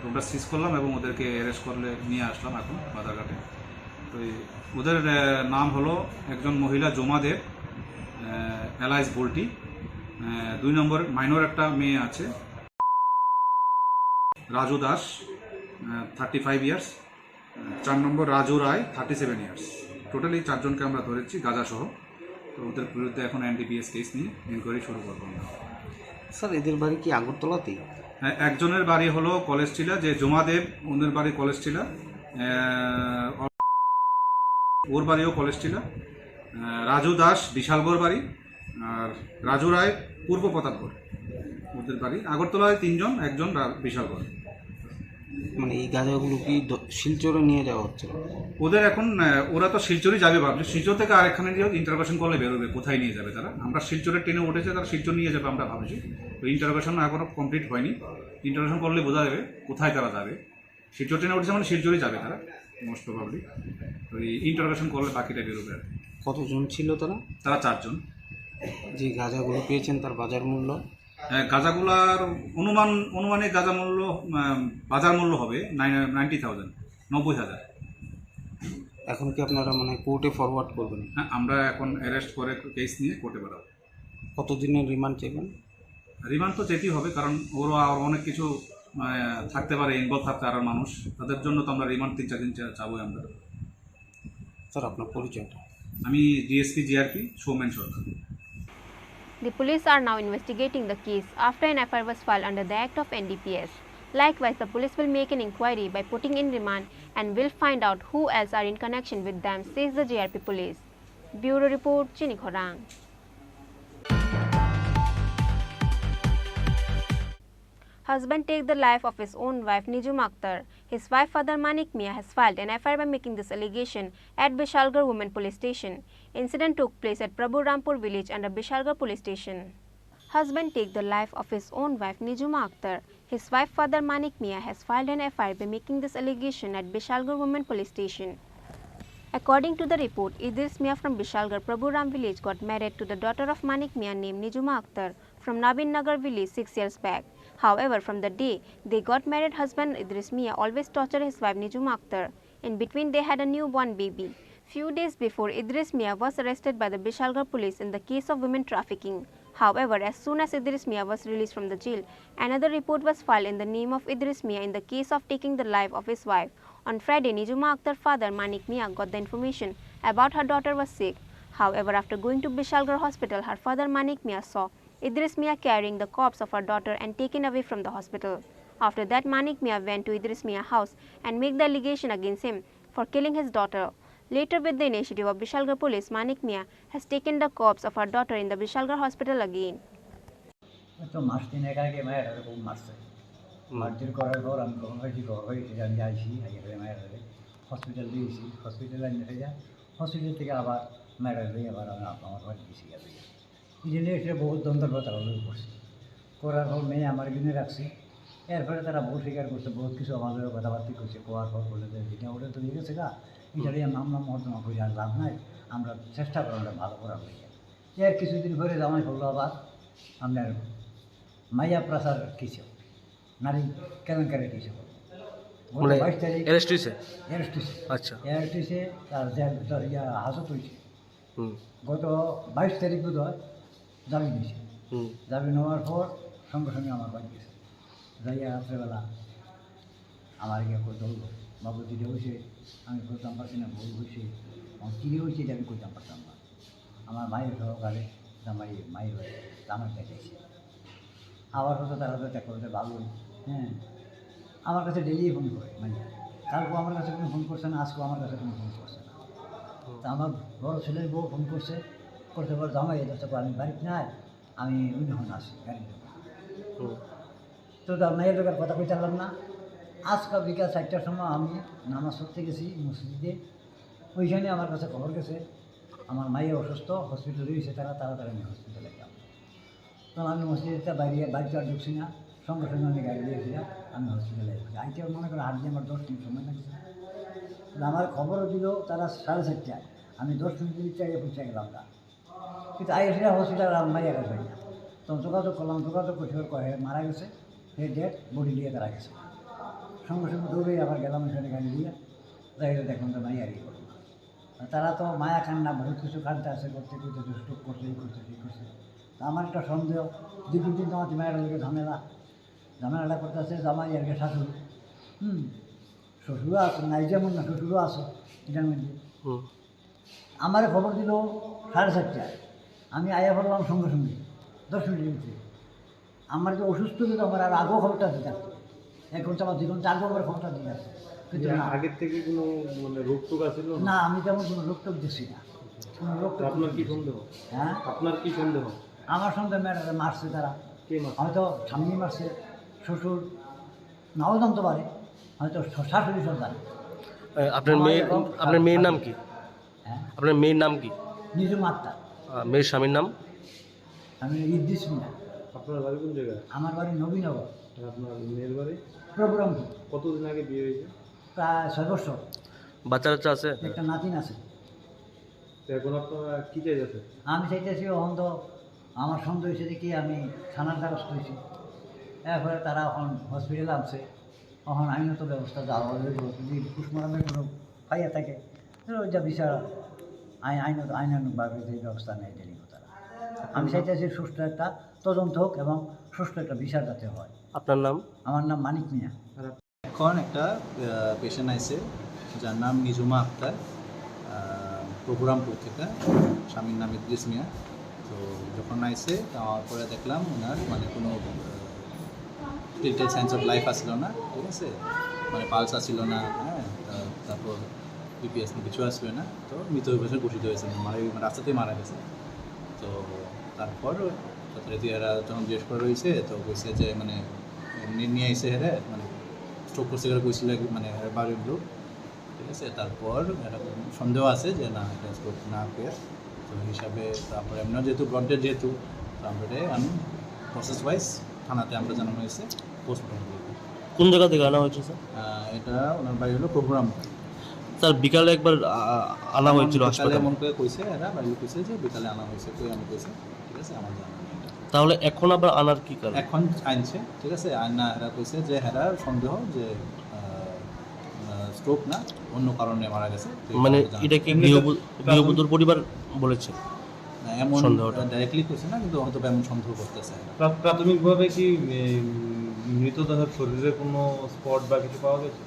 তো আমরা সিজ করলাম এবং ওদেরকে অ্যারেস্ট করলে নিয়ে আসলাম এখন বাজারঘাটে। তো এই ওদের আহ, নাম হলো একজন মহিলা জমা দেব, আহ, অ্যালাইস বুলটি। আহ, দুই নম্বর মাইনর একটা মেয়ে আছে, রাজু দাস, থার্টি ফাইভ ইয়ার্স। চার নম্বর রাজু রায়, থার্টি সেভেন ইয়ার্স। টোটালি চারজনকে আমরা ধরেছি গাঁজা সহ। তো ওদের বিরুদ্ধে এখন এনডিপিএস কেস নিয়ে ইনকোয়ারি শুরু করবো আমরা। স্যার, এদের বাড়ি কি আগরতলাতেই? হ্যাঁ, একজনের বাড়ি হলো কলেজ টিলা, যে জমাদেব, ওদের বাড়ি কলেজ টিলা, আহ, ওর বাড়িও কলেজ টিলা। আহ, রাজু দাস বিশালগড় বাড়ি, আর রাজু রায় পূর্ব প্রতাপগড়। ওদের বাড়ি আগরতলায় তিনজন, একজন রা- বিশালগড়। মানে, এই গাঁজাগুলো কি দ- শিলচরে নিয়ে যাওয়া হচ্ছিল? ওদের এখন আহ, ওরা তো শিলচরই যাবে ভাবছে। শিলচর থেকে আরেকখানে গিয়ে ইন্টারোগেশন করলে বেরোবে, কোথায় নিয়ে যাবে তারা। আমরা শিলচরের ট্রেনে উঠেছে, তারা শিলচর নিয়ে যাবে আমরা ভাবছি। তো ইন্টারোগেশন এখনো কমপ্লিট হয়নি। ইন্টারোগেশন করলে বোঝা যাবে কোথায় তারা যাবে। শিলচর ট্রেনে উঠেছে মানে শিলচরই যাবে তারা, মোস্ট প্রবাবলি। ওই ইন্টারোগেশন করলে বাকিটা বেরোবে আর কি। কতজন ছিল তারা? তারা চারজন। যে গাঁজাগুলো পেয়েছেন, তার বাজার মূল্য? হ্যাঁ, গাঁজাগুলার অনুমান, অনুমানিক গাঁজা মূল্য, আহ, বাজার মূল্য হবে নাইনটি থাউজেন্ড, নব্বই হাজার। এখন কি আপনারা, মানে, কোর্টে ফরওয়ার্ড করবেন? হ্যাঁ, আমরা এখন অ্যারেস্ট করে কেস নিয়ে কোর্টে পাঠাবো। কতদিনের রিমান্ড চাইবেন? রিমান্ড তো যেতেই হবে, কারণ ওরও আর অনেক কিছু, মানে, থাকতে পারে, ইনভলভ থাকতে পারে মানুষ, তাদের জন্য তো আমরা রিমান্ড তিন চার দিন চা- চাবোই আমরা। স্যার, আপনার পরিচয়টা? আমি DSP GRP Soumen Sarkar. The police are now investigating the case after an F I R was filed under the Act of N D P S. Likewise, the police will make an inquiry by putting in remand and will find out who else are in connection with them, says the G R P police. Bureau report, Chini Khorang. Husband take the life of his own wife Nijum Akhtar. His wife father Manik Mia has filed an F I R by making this allegation at Bishalgarh Women Police Station. Incident took place at Prabhu Rampur village under Bishalgarh Police Station. Husband take the life of his own wife Nijum Akhtar. His wife father Manik Mia has filed an F I R by making this allegation at Bishalgarh Women Police Station. According to the report, Idris Mia from Bishalgarh Prabhu Ram village got married to the daughter of Manik Mia named Nijuma Akhtar from Nabin Nagar village six years back. However, from the day they got married, husband Idris Mia always torture his wife Nijuma Akhtar. In between, they had a newborn baby. Few days before, Idris Mia was arrested by the Bishalgarh police in the case of women trafficking. However, as soon as Idris Mia was released from the jail, another report was filed in the name of Idris Mia in the case of taking the life of his wife. On Friday, Nijuma Akhtar father Manik Mia got the information about her daughter was sick. However, after going to Bishalgarh hospital, her father Manik Mia saw Idris Mia carrying the corpse of her daughter and taken away from the hospital. After that, Manik Mia went to Idris Mia house and make the allegation against him for killing his daughter. Later, with the initiative of Bishalgarh police, Manik Mia has taken the corpse of her daughter in the Bishalgarh hospital again. তো মাস তিনেক আগে মায়ের খুব মারছে। হুম। মারধর করার পর আমি খবর পাইছি, খবর পাইছি যে আমি আইছি, আইয়া ফেলে মায়ের হসপিটাল দিয়েছি, হসপিটালে নিয়ে যা, হসপিটাল থেকে আবার মায়ের লই আবার আমি আমার বাড়ি গেছি। এই জন্য এটা বহুত দ্বন্দ্ব তারা লই করছে। করার পর মেয়ে আমার এখানে রাখছি। এরপরে তারা বহুত স্বীকার করছে, বহুত কিছু আমার লগে কথাবার্তা করছে। করার পর বলে যে যেটা ওটা তো হয়ে গেছে গা, এটা নিয়ে মামলা মকদ্দমা করে আর লাভ নাই, আমরা চেষ্টা করবো, আমরা ভালো করার লাগে। এর কিছুদিন পরে জামাই বললো আবার আপনার মাইয়া পাচার কিছু, নারী কেলেঙ্কারি কিছু। গত মানে বাইশ তারিখ অ্যারেস্ট হয়েছে? অ্যারেস্ট হয়েছে। আচ্ছা। অ্যারেস্ট হয়েছে, তার জেল, তার ইয়া হাজত হয়েছে। হুম। গত বাইশ তারিখ বোধ হয় জামিন হয়েছে। হুম। জামিন হওয়ার পর সঙ্গে সঙ্গে আমার বাড়ি গেছে। যাইয়া রাত্রেবেলা আমার গিয়ে কই ধরলো, "বাবু, দুটো হয়েছে, আমি বুঝতাম পারছি না, ভুল হয়েছে, আমার কী হয়েছে এটা আমি কইতাম পারতাম না।" আমার মায়ের সহকারে জামাই, মায়ের বাড়ি, জামাই দেখাইছে। আবার হয়তো তারা তো দেখা করতে ভালোই, হ্যাঁ। আমার কাছে ডেইলি ফোন করে, মানে, কালকে আমার কাছে কোনো ফোন করছে না, আজকেও আমার কাছে কোনো ফোন করছে না। হুম। তা আমার বড় ছেলের বউ ফোন করছে, করতে বলে, "জামাই, এটা তো আমি বাড়িতে নাই, আমি অন্য ফোন আসি, গাড়ি নেবো।" হুম। তো তার মেয়ের লোকের কথা কই চাললাম না। আজকে বিকাল চারটার সময় আমি নামাজ পড়তে গেছি মসজিদে, ওইখানে আমার কাছে খবর গেছে, আমার মায়ের অসুস্থ, হসপিটালে রয়েছে, তারা তাড়াতাড়ি আমি হসপিটালে গেলাম। তখন আমি মসজিদটা বাইরে, বাড়িতে আর ঢুকছি না, সঙ্গে সঙ্গে আমি গাড়ি দিয়েছিলাম, আমি হসপিটালে এসেছি। আইতে মনে করো হাঁটতে আমার দশ মিনিট সময় লাগছে। তো আমার খবরও দিল তারা সাড়ে চারটায়, আমি দশ মিনিট দিকে চাইয়ে পৌঁছে গেলাম না। কিন্তু আইসিরা হসপিটাল আর মাইয়া গেছে। তখন যোগাযোগ করলাম, যোগাযোগ করতে কয়ে মারা গেছে, সে ডেড বডি নিয়ে তারা গেছে। সঙ্গে সঙ্গে দৌড়ে আবার গেলাম ওখানে গাড়ি দিয়ে, যাই হোক, দেখলাম তো নাই আর কি করবো। আর তারা তো মায়া কান্না, বহুত কিছু কাঁদতে আছে, করতে করতে তো স্ট্রোক করছে, এই করছে, সেই করছে। তো আমার একটা সন্দেহ, দীর্ঘদিন তো আমার মায়ের লোকের ঝামেলা, ঝামেলাটা করতে আছে জামাই আর কি, শাশুড়ি। হুম। শ্বশুরও আছে, নাই যেমন না, শ্বশুরও আছে এটার মধ্যে। হুম। আমারে খবর দিল সাড়ে চারটায়, আমি আয়া পড়লাম সঙ্গে সঙ্গে, দশ মিনিটের ভিতরে। আমার যে অসুস্থ হইল, আমার আর আগেও খবরটা দিতাম, এক ঘন্টা বা দুই ঘন্টা আগেও আমার খবরটা দিতাম। কিন্তু না। আগের থেকে কোনো, মানে, রোগ টোগ আছিল না? না, আমি তেমন কোনো রোগ টোগ দেখছি না। কোনো রোগ টোগ আপনার কি দেখছি না। সন্দেহ? হ্যাঁ? আপনার কি সন্দেহ? আমার সন্দেহ মেয়েটারে মারছে তারা। কে মারছে? হয়তো স্বামী মারছে, শ্বশুর, নাও জানতে পারে, হয়তো শ-, শাশুড়ি সব জানে। এ, আপনার আমার মেয়ের, এরকম আপনার মেয়ের নাম কি? হ্যাঁ? আপনার মেয়ের নাম কি? নিজুম আক্তার। আহ, মেয়ের স্বামীর নাম? আমি ইদ্রিস মিয়া। আপনার বাড়ি কোন জায়গায়? আমার বাড়ি নবীনগর। আর আপনার মেয়ের বাড়ি? প্রভুরামপুর। কতদিন আগে বিয়ে হয়েছে? প্রায় ছয় বছর। বাচ্চা কাচ্চা আছে? একটা নাতিন আছে। তো এখন আপনারা কি চাইতেছেন? আমি চাইতেছি, এখন তো আমার সন্দেহ হয়েছে যে কি, আমি থানার দ্বারস্থ হয়েছি, এরপরে তারা এখন হসপিটালে আনছে, এখন আইনত ব্যবস্থা দেওয়া হবে। যদি পোস্টমর্টমে কোনো পাইয়া থাকে, তাহলে ওই যা বিচার, আইন, আইন, আইনানুগভাবে যে ব্যবস্থা নেয়, এটা নিব তারা। আমি চাইতেছি সুষ্ঠু একটা তদন্ত হোক এবং সুষ্ঠু একটা বিচার যাতে হয়। আপনার নাম? আমার নাম মানিক মিয়া। এখন একটা, আহ, পেশেন্ট আইছে, যার নাম নিজুমা আক্তার, আহ, প্রভুরামপুর থেকে, স্বামীর নাম ইদ্রিস মিয়া। তো যখন আইছে, তো আমার পরে দেখলাম ওনার, মানে, কোনো, আহ, ক্লিনিক্যাল সাইন্স অফ লাইফ আসছিল না, ঠিক আছে? মানে, পালস আসছিল না, হ্যাঁ, তা-, তারপর বিপিএস কিছু আসছিল না, তো মৃত অবস্থায় ঘোষিত হয়েছে, মানে, মারা, রাস্তাতেই মারা গেছে। তো তারপর যথারীতি এরা যখন জিজ্ঞেস করা হয়েছে, তো কইছে যে, মানে, এমনি নিয়ে আইছে হেরে, মানে, স্ট্রোক করছে করে কইছিল, মানে, এর বাড়ির লোক, ঠিক আছে? তারপর একটা সন্দেহ আছে যে না, এটা স্ট্রোক না পেয়ে, তো হিসাবে তারপর এমনি যেহেতু ব্লড ডেড, যেহেতু, তো আমরা এটা আমি প্রসেস ওয়াইজ থানাতে আমরা জানানো হয়েছে, পোস্টমর্টম করবো। কোন জায়গা থেকে আনা হয়েছে, স্যার? আহ, এটা ওনার বাড়ি হলো প্রভুরাম। স্যার, বিকালে একবার, আ-, আ-, আনা হয়েছিল বিকালে হাসপাতালে। এমন করে কইছে, এরা বাড়ি কইছে যে বিকালে আনা হয়েছে, কই আমি কইছে, ঠিক আছে, আমার জানা নেই এটা। তাহলে এখন আবার আনার কি কারণ? এখন আনছে, ঠিক আছে, আনা এরা কইছে যে এরা সন্দেহ যে, আহ, আহ, স্ট্রোক না, অন্য কারণে মারা গেছে। তো এই মানে কারণে জানা এটা কি নেই। এমনি তো গৃহবধূ-, প্রাথমিক গৃহবধূর পরিবার বলেছে? না, এমন সন্দেহটা। ডাইরেক্টলি কইছে না, কিন্তু হয়তো বা এমন সন্দেহ করতেছে। প্রা-, প্রাথমিকভাবে কি, এ, উম, মৃতদেহের শরীরে কোনো স্পট বা কিছু পাওয়া গেছে?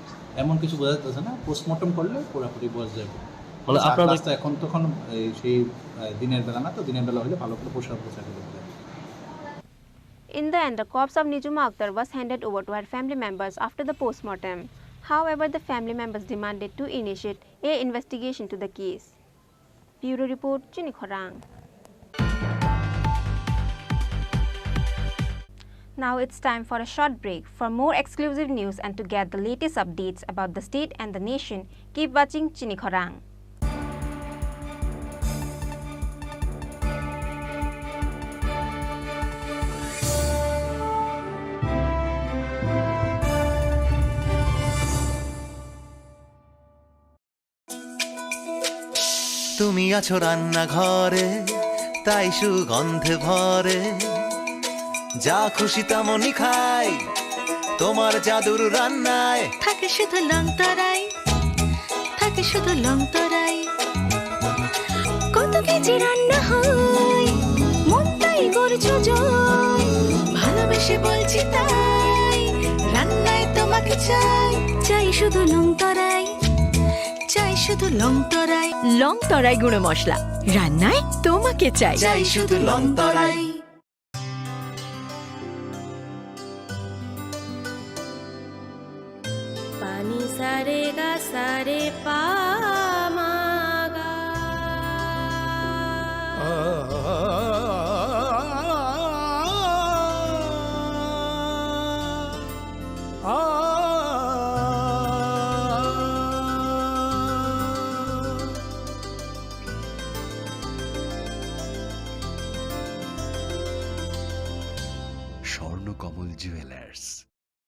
এমন কিছু বোঝা যাচ্ছে না, পোস্টমর্টম করলে পুরোপুরি বোঝা যাবে। মানে আচ্ছা, আপনাদের আকাশ তো এখন তখন এই সেই, আহ, দিনের বেলা না, তো দিনের বেলা হলে ভালো করে পরিষ্কার পরিষ্কার করে দেবে। In the end, the corpse of Nijuma Akhtar was handed over to her family members after the postmortem. However, the family members demanded to initiate a investigation to the case. Bureau Report, Chini Khorang. Now it's time for a short break. For more exclusive news and to get the latest updates about the state and the nation, keep watching Chini Khorang. তুমি আছো রান্নাঘরে, তাই সুগন্ধে ভরে। যা খুশি তেমনই খাই, তোমার জাদুর রান্নায়। থাকে শুধু লং তরাই, থাকে শুধু লং তরাই। কত কেজি রান্না হয়, মনটাই করছো জয়। ভালোবেসে বলছি তাই, রান্নায় তোমাকে চাই। চাই শুধু লং তরাই। চাই শুধু লং তরাই। লং তরাই গুঁড়ো মশলা, রান্নায় তোমাকে চাই। চাই শুধু লং তরাই। পানি সারে গা সারে পা মা গা। স্বর্ণকমল জুয়েলার্স,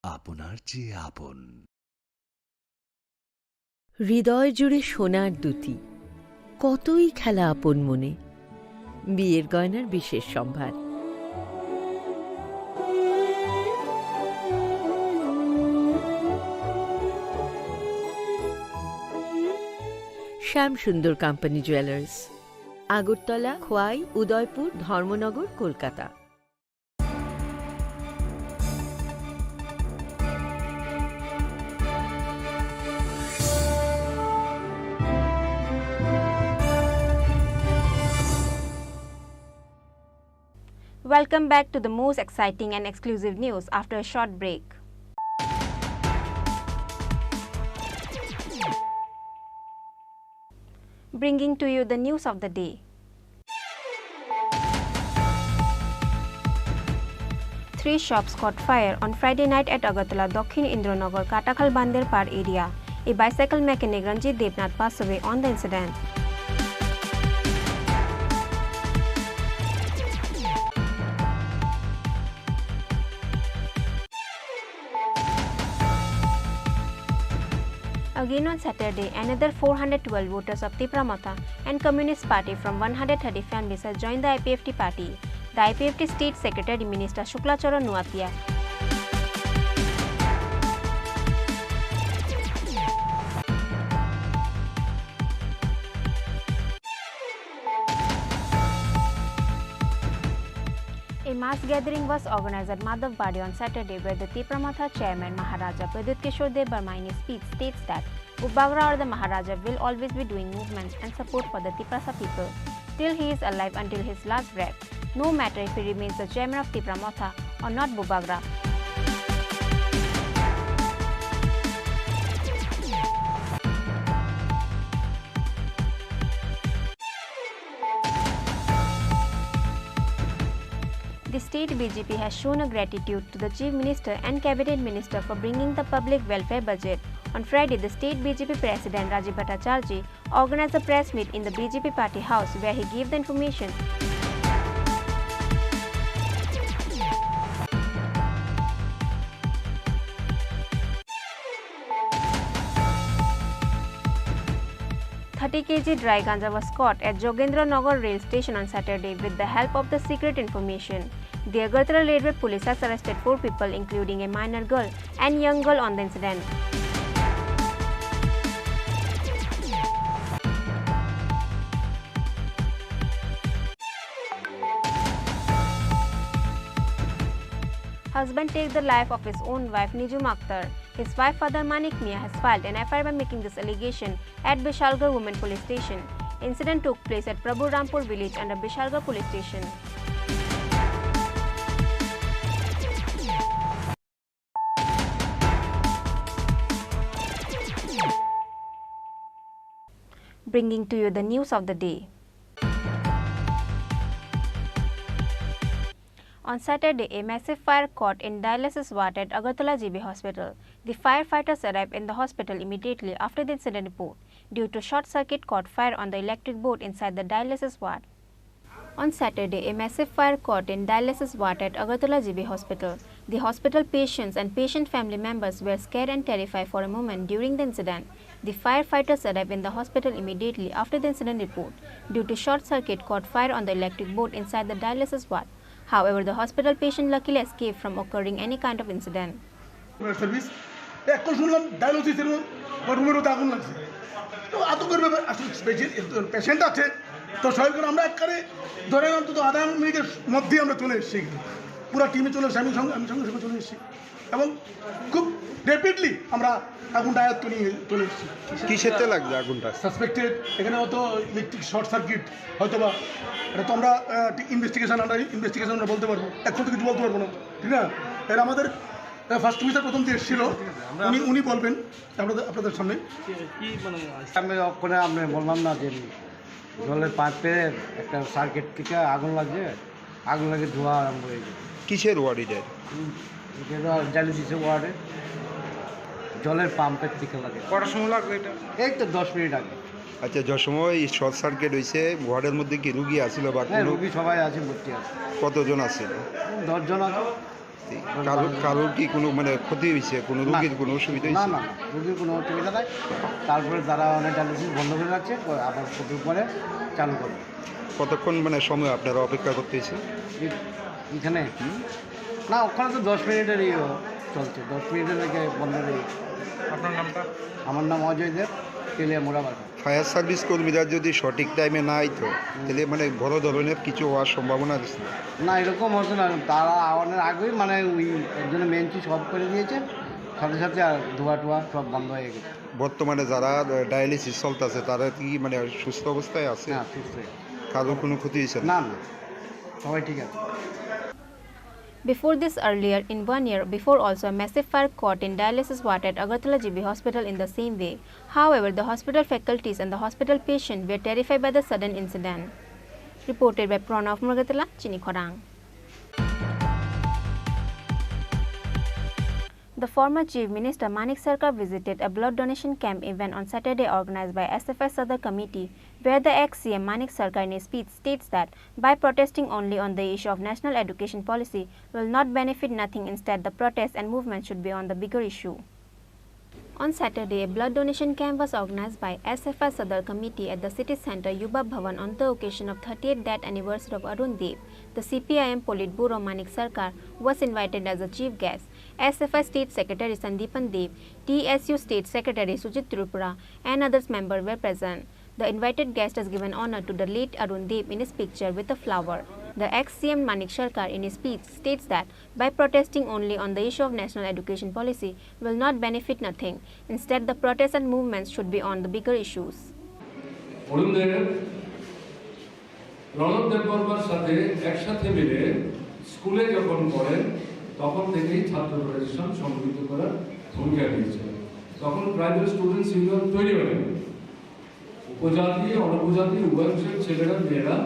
আপনার চেয়ে আপন। হৃদয় জুড়ে সোনার দুতি, কতই খেলা আপন মনে। বিয়ের গয়নার বিশেষ সম্ভার। শ্যাম সুন্দর কোম্পানি জুয়েলার্স, আগরতলা, খোয়াই, উদয়পুর, ধর্মনগর, Kolkata. Welcome back to the most exciting and exclusive news after a short break. Bringing to you the news of the day. Three shops caught fire on Friday night at Agartala Dakhin Indranagar Katakhal Banderpar area. A bicycle mechanic Ranjit Debnath passed away on the incident. Again on Saturday, another four hundred twelve voters of Tipra Motha and Communist Party from one hundred thirty families have joined the I P F T party. The I P F T State Secretary Minister Shukla Charan Noatia. A mass gathering was organized at Madhav Bari on Saturday, where the Tipra Motha chairman Maharaja Pradyut Kishore Debbarma in his speech states that Bubagra or the Maharaja will always be doing movements and support for the Tiprasa people till he is alive, until his last breath, no matter if he remains the chairman of Tipra Motha or not Bubagra. The state B J P has shown a gratitude to the Chief Minister and Cabinet Minister for bringing the public welfare budget. On Friday, the state B J P President Rajiv Bhattacharjee organized a press meet in the B J P party house where he gave the information. Thirty K G dry ganja was caught at Jogendra Nagar rail station on Saturday with the help of the secret information. The Agartala Railway Police has arrested four people, including a minor girl and young girl, on the incident. Husband take the life of his own wife Nijum Akhtar. His wife father Manik Mia has filed an F I R by making this allegation at Bishalgarh Women Police Station. Incident took place at Prabhu Rampur village under Bishalgarh Police Station. Bringing to you the news of the day. On Saturday, a massive fire caught in dialysis ward at Agartala G B Hospital. The firefighters arrived in the hospital immediately after the incident report. Due to short circuit, caught fire on the electric board inside the dialysis ward. On Saturday, a massive fire caught in dialysis ward at Agartala G B Hospital. The hospital patients and patient family members were scared and terrified for a moment during the incident. The firefighters arrived in the hospital immediately after the incident report. Due to short circuit, caught fire on the electric board inside the dialysis ward. However, the hospital patient luckily escaped from occurring any kind of incident. Service. এখন শুনলাম ডায়ালিসিসের রুমের মধ্যে আগুন লাগছে। তো আতঙ্কের ব্যাপার, আসলে পেশেন্ট আছে, তো স্বাভাবিক করে আমরা একবারে ধরেন অন্তত আধা মিনিটের মধ্যেই আমরা চলে এসেছি এখানে। পুরো টিমে চলে এসেছি, আমি সঙ্গে, আমি সঙ্গে সঙ্গে চলে এসেছি এবং খুব র্যাপিডলি আমরা আগুনটা আয়ত্ত নিয়ে চলে এসেছি। কিসেতে লাগছে আগুনটা? সাসপেক্টেড এখানে হয়তো ইলেকট্রিক শর্ট সার্কিট হয়তো বা, এটা তো আমরা ইনভেস্টিগেশন, আমরা ইনভেস্টিগেশন আমরা বলতে পারবো, এখন তো কিছু বলতে পারবো না, ঠিক না? এর আমাদের ফার্স্ট অফিসার প্রথম যে এসেছিল, উনি, উনি বলবেন আপনাদের, আপনাদের সামনে। কি, কি মানে? আমি ওখানে, আমি বললাম না যে জলের পাইপের একটা সার্কিট থেকে আগুন লাগছে, আগুন লাগে ধোঁয়া আরম্ভ হয়ে গেছে। কিসের ওয়ার্ড এটা? হুম, এটা তো ডায়ালিসিসের ওয়ার্ডে জলের পাম্পের থেকে লাগে। কটার সময় লাগবে এটা? এই তো দশ মিনিট আগে। আচ্ছা, যে সময় শর্ট সার্কিট হয়েছে, ওয়ার্ডের মধ্যে কি রুগী আছিল বা হ্যাঁ, কোনো রুগী সবাই আছে, ভর্তি আছে। কতজন আছে? দশ জন আছে। কারো, কারোর কি কোনো মানে ক্ষতি হয়েছে? কোনো না। রুগীর কোনো অসুবিধা না, হয়েছে? না, না, রুগীর কোনো অসুবিধা নাই। তারপরে তারা অনেক ডায়ালিসিস বন্ধ করে রাখছে, আবার কতদিন পরে চালু করবে। কতক্ষণ মানে সময় আপনারা অপেক্ষা করতে হয়েছে? এ-, এখানে? হুম। না, ওখানে তো দশ মিনিটের ইয়ে চলছে, দশ মিনিটের নাকি বন্ধ হয়ে গেছে। আপনার নামটা? আমার নাম অজয় দেব, তেলিয়া মোড়া বাজার। ফায়ার সার্ভিস কর্মীরা যদি সঠিক টাইমে না আইতো, তাহলে মানে বড় ধরনের কিছু হওয়ার সম্ভাবনা আছে। না, এরকম হতো না, তারা অনেক আগেই মানে ওই একজনের মেইন সুইচ অফ করে দিয়েছে, সাথে সাথে আর ধোয়া টোয়া সব বন্ধ হয়ে গেছে। বর্তমানে যারা ডায়ালিসিস চলতেছে, তারা কি মানে সুস্থ অবস্থায় আছে? হ্যাঁ, সুস্থ। কারোর কোনো ক্ষতি হয়েছে না? না, না, সবাই ঠিক আছে। Before this, earlier in one year before also, a massive fire caught in dialysis ward at Agartala G B Hospital in the same way. However, the hospital faculties and the hospital patient were terrified by the sudden incident. Reported by Pranav Murgatala, Chini Khorang. The former Chief Minister Manik Sarkar visited a blood donation camp event on Saturday organized by S F I Sadar Committee, where the ex-C M Manik Sarkar in his speech states that by protesting only on the issue of national education policy will not benefit nothing, instead the protest and movement should be on the bigger issue. On Saturday, a blood donation camp was organized by S F I Sadar Committee at the city center Yuba Bhavan on the occasion of thirtieth death anniversary of Arun Dev. The C P I M Politburo Manik Sarkar was invited as a chief guest. S F I State Secretary Sandipan Dev, T S U State Secretary Sujit Tripura, and others members were present. The invited guest has given honor to the late Arun Dev in his picture with a flower. The ex-C M Manik Sarkar in his speech states that by protesting only on the issue of national education policy will not benefit nothing. Instead, the protests and movements should be on the bigger issues. অরুণ দেব প্রণব দেববর্মার সাথে একসাথে মিলে স্কুলে যখন পড়েন, তখন থেকেই ছাত্র ফেডারেশন সংগঠিত করার ভূমিকা নিয়েছে। তখন ট্রাইবাল স্টুডেন্টস ইউনিয়ন তৈরি হয়। উপজাতি, অনুপজাতি উভয় অংশের ছেলেরা, মেয়েরা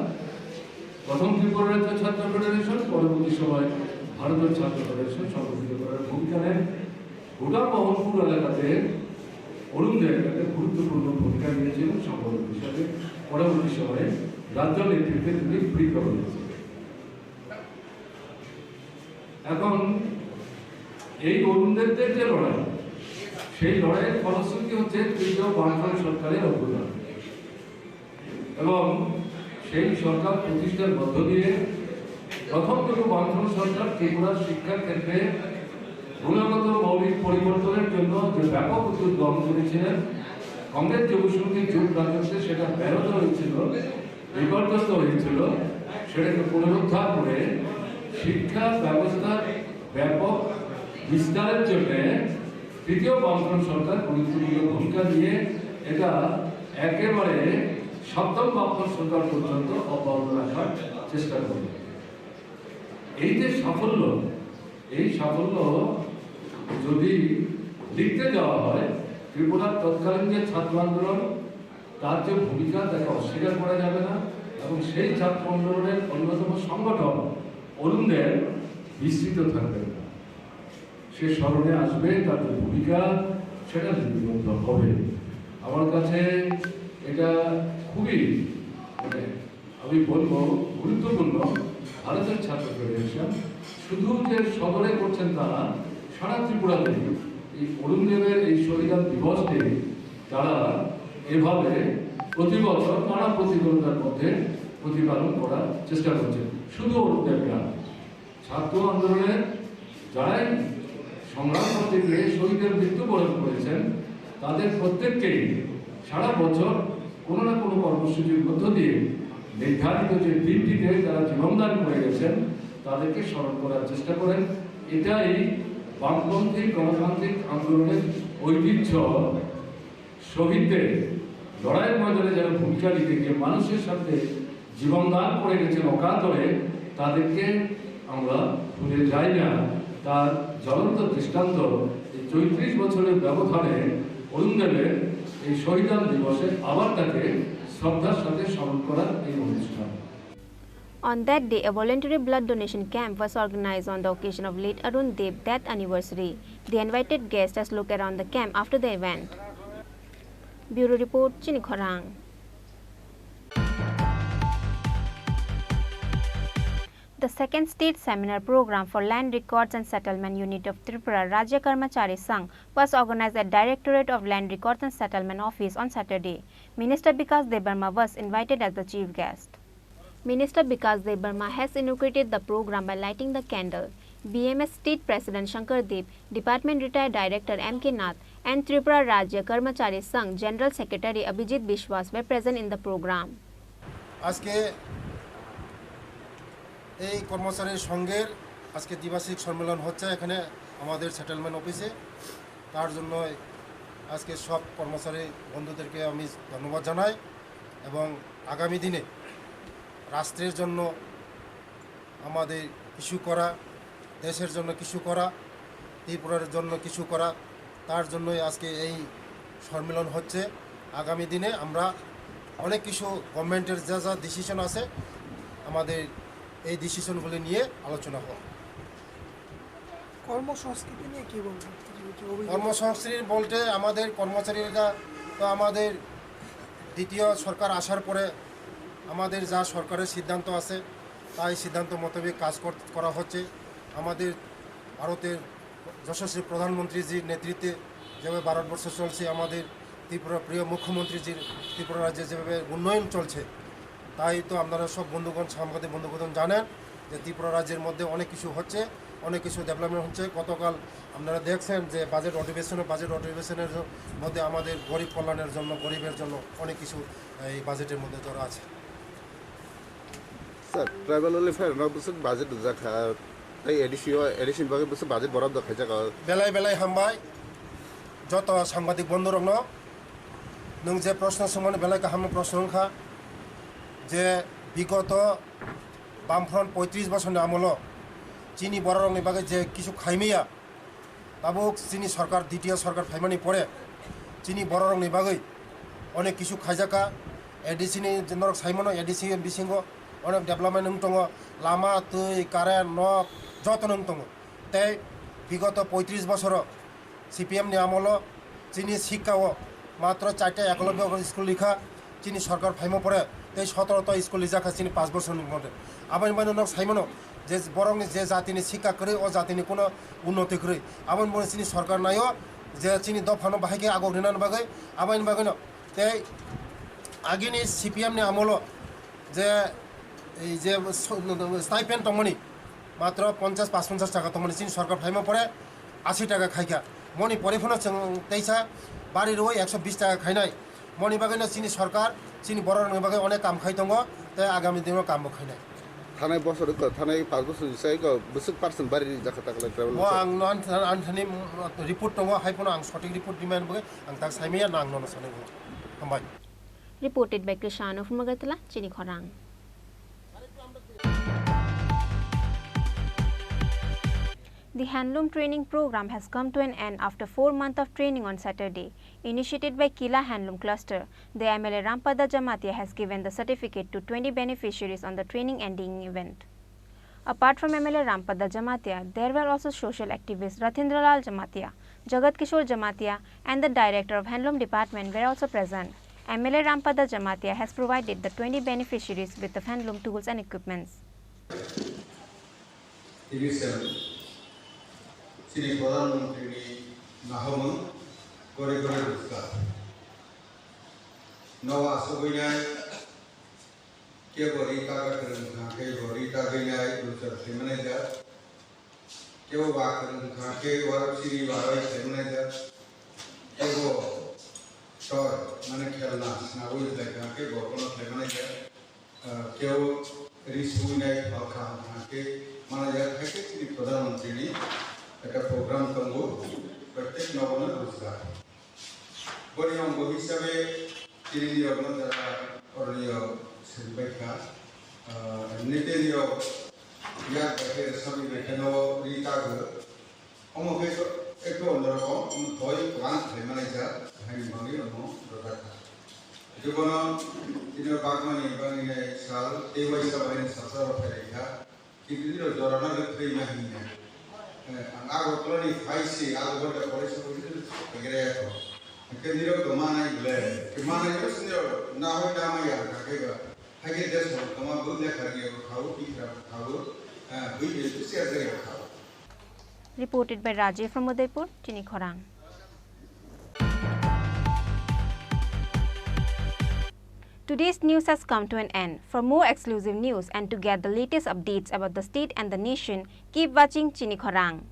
প্রথম ত্রিপুরা রাজ্য ছাত্র ফেডারেশন, পরবর্তী সময় ভারতের ছাত্র ফেডারেশন সংগঠিত করার ভূমিকা নেন। গোটা মোহনপুর এলাকাতে অরুণ দেব একটা গুরুত্বপূর্ণ ভূমিকা নিয়েছিলেন সম্পাদক হিসাবে। পরবর্তী সময়ে রাজ্য নেতৃত্বে তিনি পৃথক হয়েছিলেন। এখন এই অরুণ দেবদের যে লড়াই, সেই লড়াইয়ের ফলশ্রুতি হচ্ছে তৃতীয় বামফ্রন্ট সরকারের অভ্যুদয়। এবং সেই সরকার প্রতিষ্ঠার মধ্য দিয়ে প্রথম যুব বামফ্রন্ট সরকার ত্রিপুরার শিক্ষা ক্ষেত্রে গুণগত মৌলিক পরিবর্তনের জন্য যে ব্যাপক উদ্যোগ গ্রহণ করেছিলেন, কংগ্রেস যুব সমিতির জোট রাজত্বে সেটা ব্যাহত হয়েছিল, বিপর্যস্ত হয়েছিল, সেটাকে পুনরুদ্ধার করে শিক্ষা ব্যবস্থার ব্যাপক বিস্তারের জন্য তৃতীয় বামফ্রন্ট সরকার গুরুত্বপূর্ণ ভূমিকা নিয়ে এটা একেবারে সপ্তম বামফ্রন্ট সরকার পর্যন্ত অব্যাহত রাখার চেষ্টা করে। এই যে সাফল্য, এই সাফল্য যদি লিখতে যাওয়া হয়, ত্রিপুরার তৎকালীন যে ছাত্র আন্দোলন, তার যে ভূমিকা, তাকে অস্বীকার করা যাবে না। এবং সেই ছাত্র আন্দোলনের অন্যতম সংগঠক অরুণ দেব বিস্মৃত থাকবেন না। সে স্মরণে আসবে, তার যে ভূমিকা, সেটা লিপিবদ্ধ হবে। আমার কাছে এটা খুবই, মানে, আমি বলবো, গুরুত্বপূর্ণ। ভারতের ছাত্র ফেডারেশন শুধু যে সদরে করছেন তা না, সারা ত্রিপুরাতে এই অরুণ দেবের এই শহীদান দিবসটি তারা এভাবে প্রতি বছর নানা প্রতিকূলতার মধ্যে প্রতিপালন করার চেষ্টা করছেন। শুধু অরুণ দেব না, ছাত্র আন্দোলনের যারাই সংগ্রাম করতে গিয়ে শহীদের মৃত্যুবরণ করেছেন, তাদের প্রত্যেককেই সারা বছর কোনো না কোনো কর্মসূচির মধ্য দিয়ে নির্ধারিত যে দিনটিতে তারা জীবনদান করে গেছেন, তাদেরকে স্মরণ করার চেষ্টা করেন। এটাই বামপন্থী গণতান্ত্রিক আন্দোলনের ঐতিহ্য। শহীদদের লড়াইয়ের ময়দানে যারা ভূমিকা নিতে গিয়ে মানুষের সাথে জীবন দান করে গেছেন অকাতরে, তাদেরকে আমরা ভুলে যাই না। তার জ্বলন্ত দৃষ্টান্ত এই চৌত্রিশ বছরের ব্যবধানে অরুণ দেবের এই শহীদান দিবসে আবার তাকে শ্রদ্ধার সাথে স্মরণ করার এই অনুষ্ঠান। On that day, a voluntary blood donation camp was organized on the occasion of late Arun Dev death anniversary. The invited guest has looked around the camp after the event. Bureau report, Chini Khorang. The second state seminar program for Land Records and Settlement Unit of Tripura, Rajya Karmachari Sangh, was organized at Directorate of Land Records and Settlement Office on Saturday. Minister Bikash Debbarma was invited as the chief guest. Minister Bikash Debbarma has inaugurated the program by lighting the candle. B M S State President Shankar Deb, Department Retired Director M K Nath, and Tripura Rajya Karmachari Sangh General Secretary Abhijit Biswas were present in the program. আজকে এই কর্মচারী সংঘের আজকে দ্বিবার্ষিক সম্মেলন হচ্ছে এখানে আমাদের সেটেলমেন্ট অফিসে। তার জন্য আজকে সব কর্মচারী বন্ধুদেরকে আমি ধন্যবাদ জানাই এবং আগামী দিনে রাষ্ট্রের জন্য আমাদের কিছু করা, দেশের জন্য কিছু করা, ত্রিপুরার জন্য কিছু করা, তার জন্যই আজকে এই সম্মেলন হচ্ছে। আগামী দিনে আমরা অনেক কিছু গভর্নমেন্টের যা যা ডিসিশন আছে, আমাদের এই ডিসিশনগুলি নিয়ে আলোচনা হয়। কর্মসংস্কৃতি নিয়ে কি বলবেন? কিছু কিছু অভিযোগ। কর্মসংস্কৃতি বলতে আমাদের কর্মচারীরা তো আমাদের দ্বিতীয় সরকার আসার পরে আমাদের যা সরকারের সিদ্ধান্ত আছে, তাই সিদ্ধান্ত মোতাবেক কাজ কর-, করা হচ্ছে। আমাদের ভারতের যশস্বী প্রধানমন্ত্রীজির নেতৃত্বে যেভাবে ভারতবর্ষ চলছে, আমাদের ত্রিপুরা প্রিয় মুখ্যমন্ত্রীজির ত্রিপুরা রাজ্যে যেভাবে উন্নয়ন চলছে, তাই তো আপনারা সব বন্ধুগণ, সাংবাদিক বন্ধুগণ জানেন যে ত্রিপুরা রাজ্যের মধ্যে অনেক কিছু হচ্ছে, অনেক কিছু ডেভেলপমেন্ট হচ্ছে। গতকাল আপনারা দেখছেন যে বাজেট অধিবেশনে, বাজেট অধিবেশনের মধ্যে আমাদের গরিব কল্যাণের জন্য, গরিবের জন্য অনেক কিছু এই বাজেটের মধ্যে ধরা আছে। Sir, tribal welfare no bwswk budget rijak kha, tei A D C o, A D C ni bagwi bwswk budget borok da khaijak o. Belai belai hambai joto sangbadik bondhu rokno, nwng je proshno swngmani belai kaham proshno wngkha je bigoto Bamfront poitris bosorni amolo chini borok rokni bagwi je kisu khaimaya, tabuk chini sorkar, D T O sorkar phaimani pore chini bororokni bagwi onek kisu khaijakha. A D C ni norok saimano, A D C bisingo onek development wng tongo, lama, twi, current, nok jotono wng tongo. Tei bigoto poitris bosoro C P M ni amolo chini sikka o matro charta ekolobya school rikha. Chini sorkar phaima pore tei sotoro ta school rijak kha chini panch bosorni moddhe. Aboni bagwi nok saimano je borokni je jatini sikka kwrwi, o jatini kuno unnoti kwrwi. Aboni bagwi chini sorkar naio je chini dophano bahai khe agok rinani bagwi. Aboni bagwino tei agini C P M ni amolo je, ei je so-, stipend tongmani matro ponchash pachponchash taka tongmani, chini sorkar phaima pore ashi taka khaikha. Moni pore phano chwng teisa bari rwui ekso bish taka khainai. Moni bagwino chini sorkar chini bororokni bagwi onek kam khai tongo, tei agami dino kambo khainai. Thanai bosor wngkha, thanai panch bosor ni sai wngkha, bwswk percent bari rijak kha takhwlai tribal Bo bosor. Ang no an, an thani report tongo, hai phano ang sothik report rimani bagwi ang tak saimaya, na ang nono sanai bo. Hambai. Reported by Krishna Anupam Agartala, Chini Khorang. The handloom training program has come to an end after four months of training on Saturday. Initiated by Kila Handloom Cluster, the M L A Rampada Jamatia has given the certificate to twenty beneficiaries on the training ending event. Apart from M L A Rampada Jamatia, there were also social activists Rathendralal Jamatia, Jagat Kishore Jamatia, and the director of handloom department were also present. M L A Rampada Jamatia has provided the twenty beneficiaries with the handloom tools and equipments. Tibisem, chini Pradhan Mantri ni nahomung, gori gori rwkha. Nogo asugwi nai, kebo ri taga kwrwng kha khe bo ri tagwi nai, rwchap khlai mani jak. Kebo ba kwrwng kha khe warok chini baroi khlai mani jak. Kebo toy, mane khelna, snagwi khlai kha khe bo kono khlai mani jak. Ah, kebo ri sugwi nai phalkha wngkha khe mana jak, hai khe chini Pradhan Mantri ni ekta program tongo, prottek nogo no rwjak. Boni ongo hisabe chini nirok no jara oroni o swrwngbai kha. Ah, nete nirok yak bai khe rwsabwi bai khe nogo ri tago. Omo khe ekto onno rokom, omo doi kwbang khlai manai jak, haini bagwi omo rwjak kha. Jotono tini bagmani bagwi nai sal, tei waisa bai ni salsa rok phai rikha. Kintu tini rok jora no rwk thwi ma hinya. Eh, ang Agartala ni phai si, adh ghonta pore se pore se pegere ya ko. Ke nirok to manai ble, ke manai to sini rok na hoi na ma ya ka ke ba. Hai ke des ko ma bu le khar ye ko khau, ki khar khau, eh, bu ye tu se ya khau. Reported by Rajiv from Udaipur, Chini Khorang. Today's news has come to an end. For more exclusive news and to get the latest updates about the state and the nation, keep watching Chini Khorang.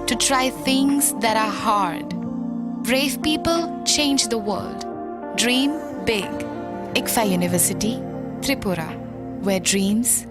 To try things that are hard. Brave people change the world. Dream big. ICFAI University, Tripura, where dreams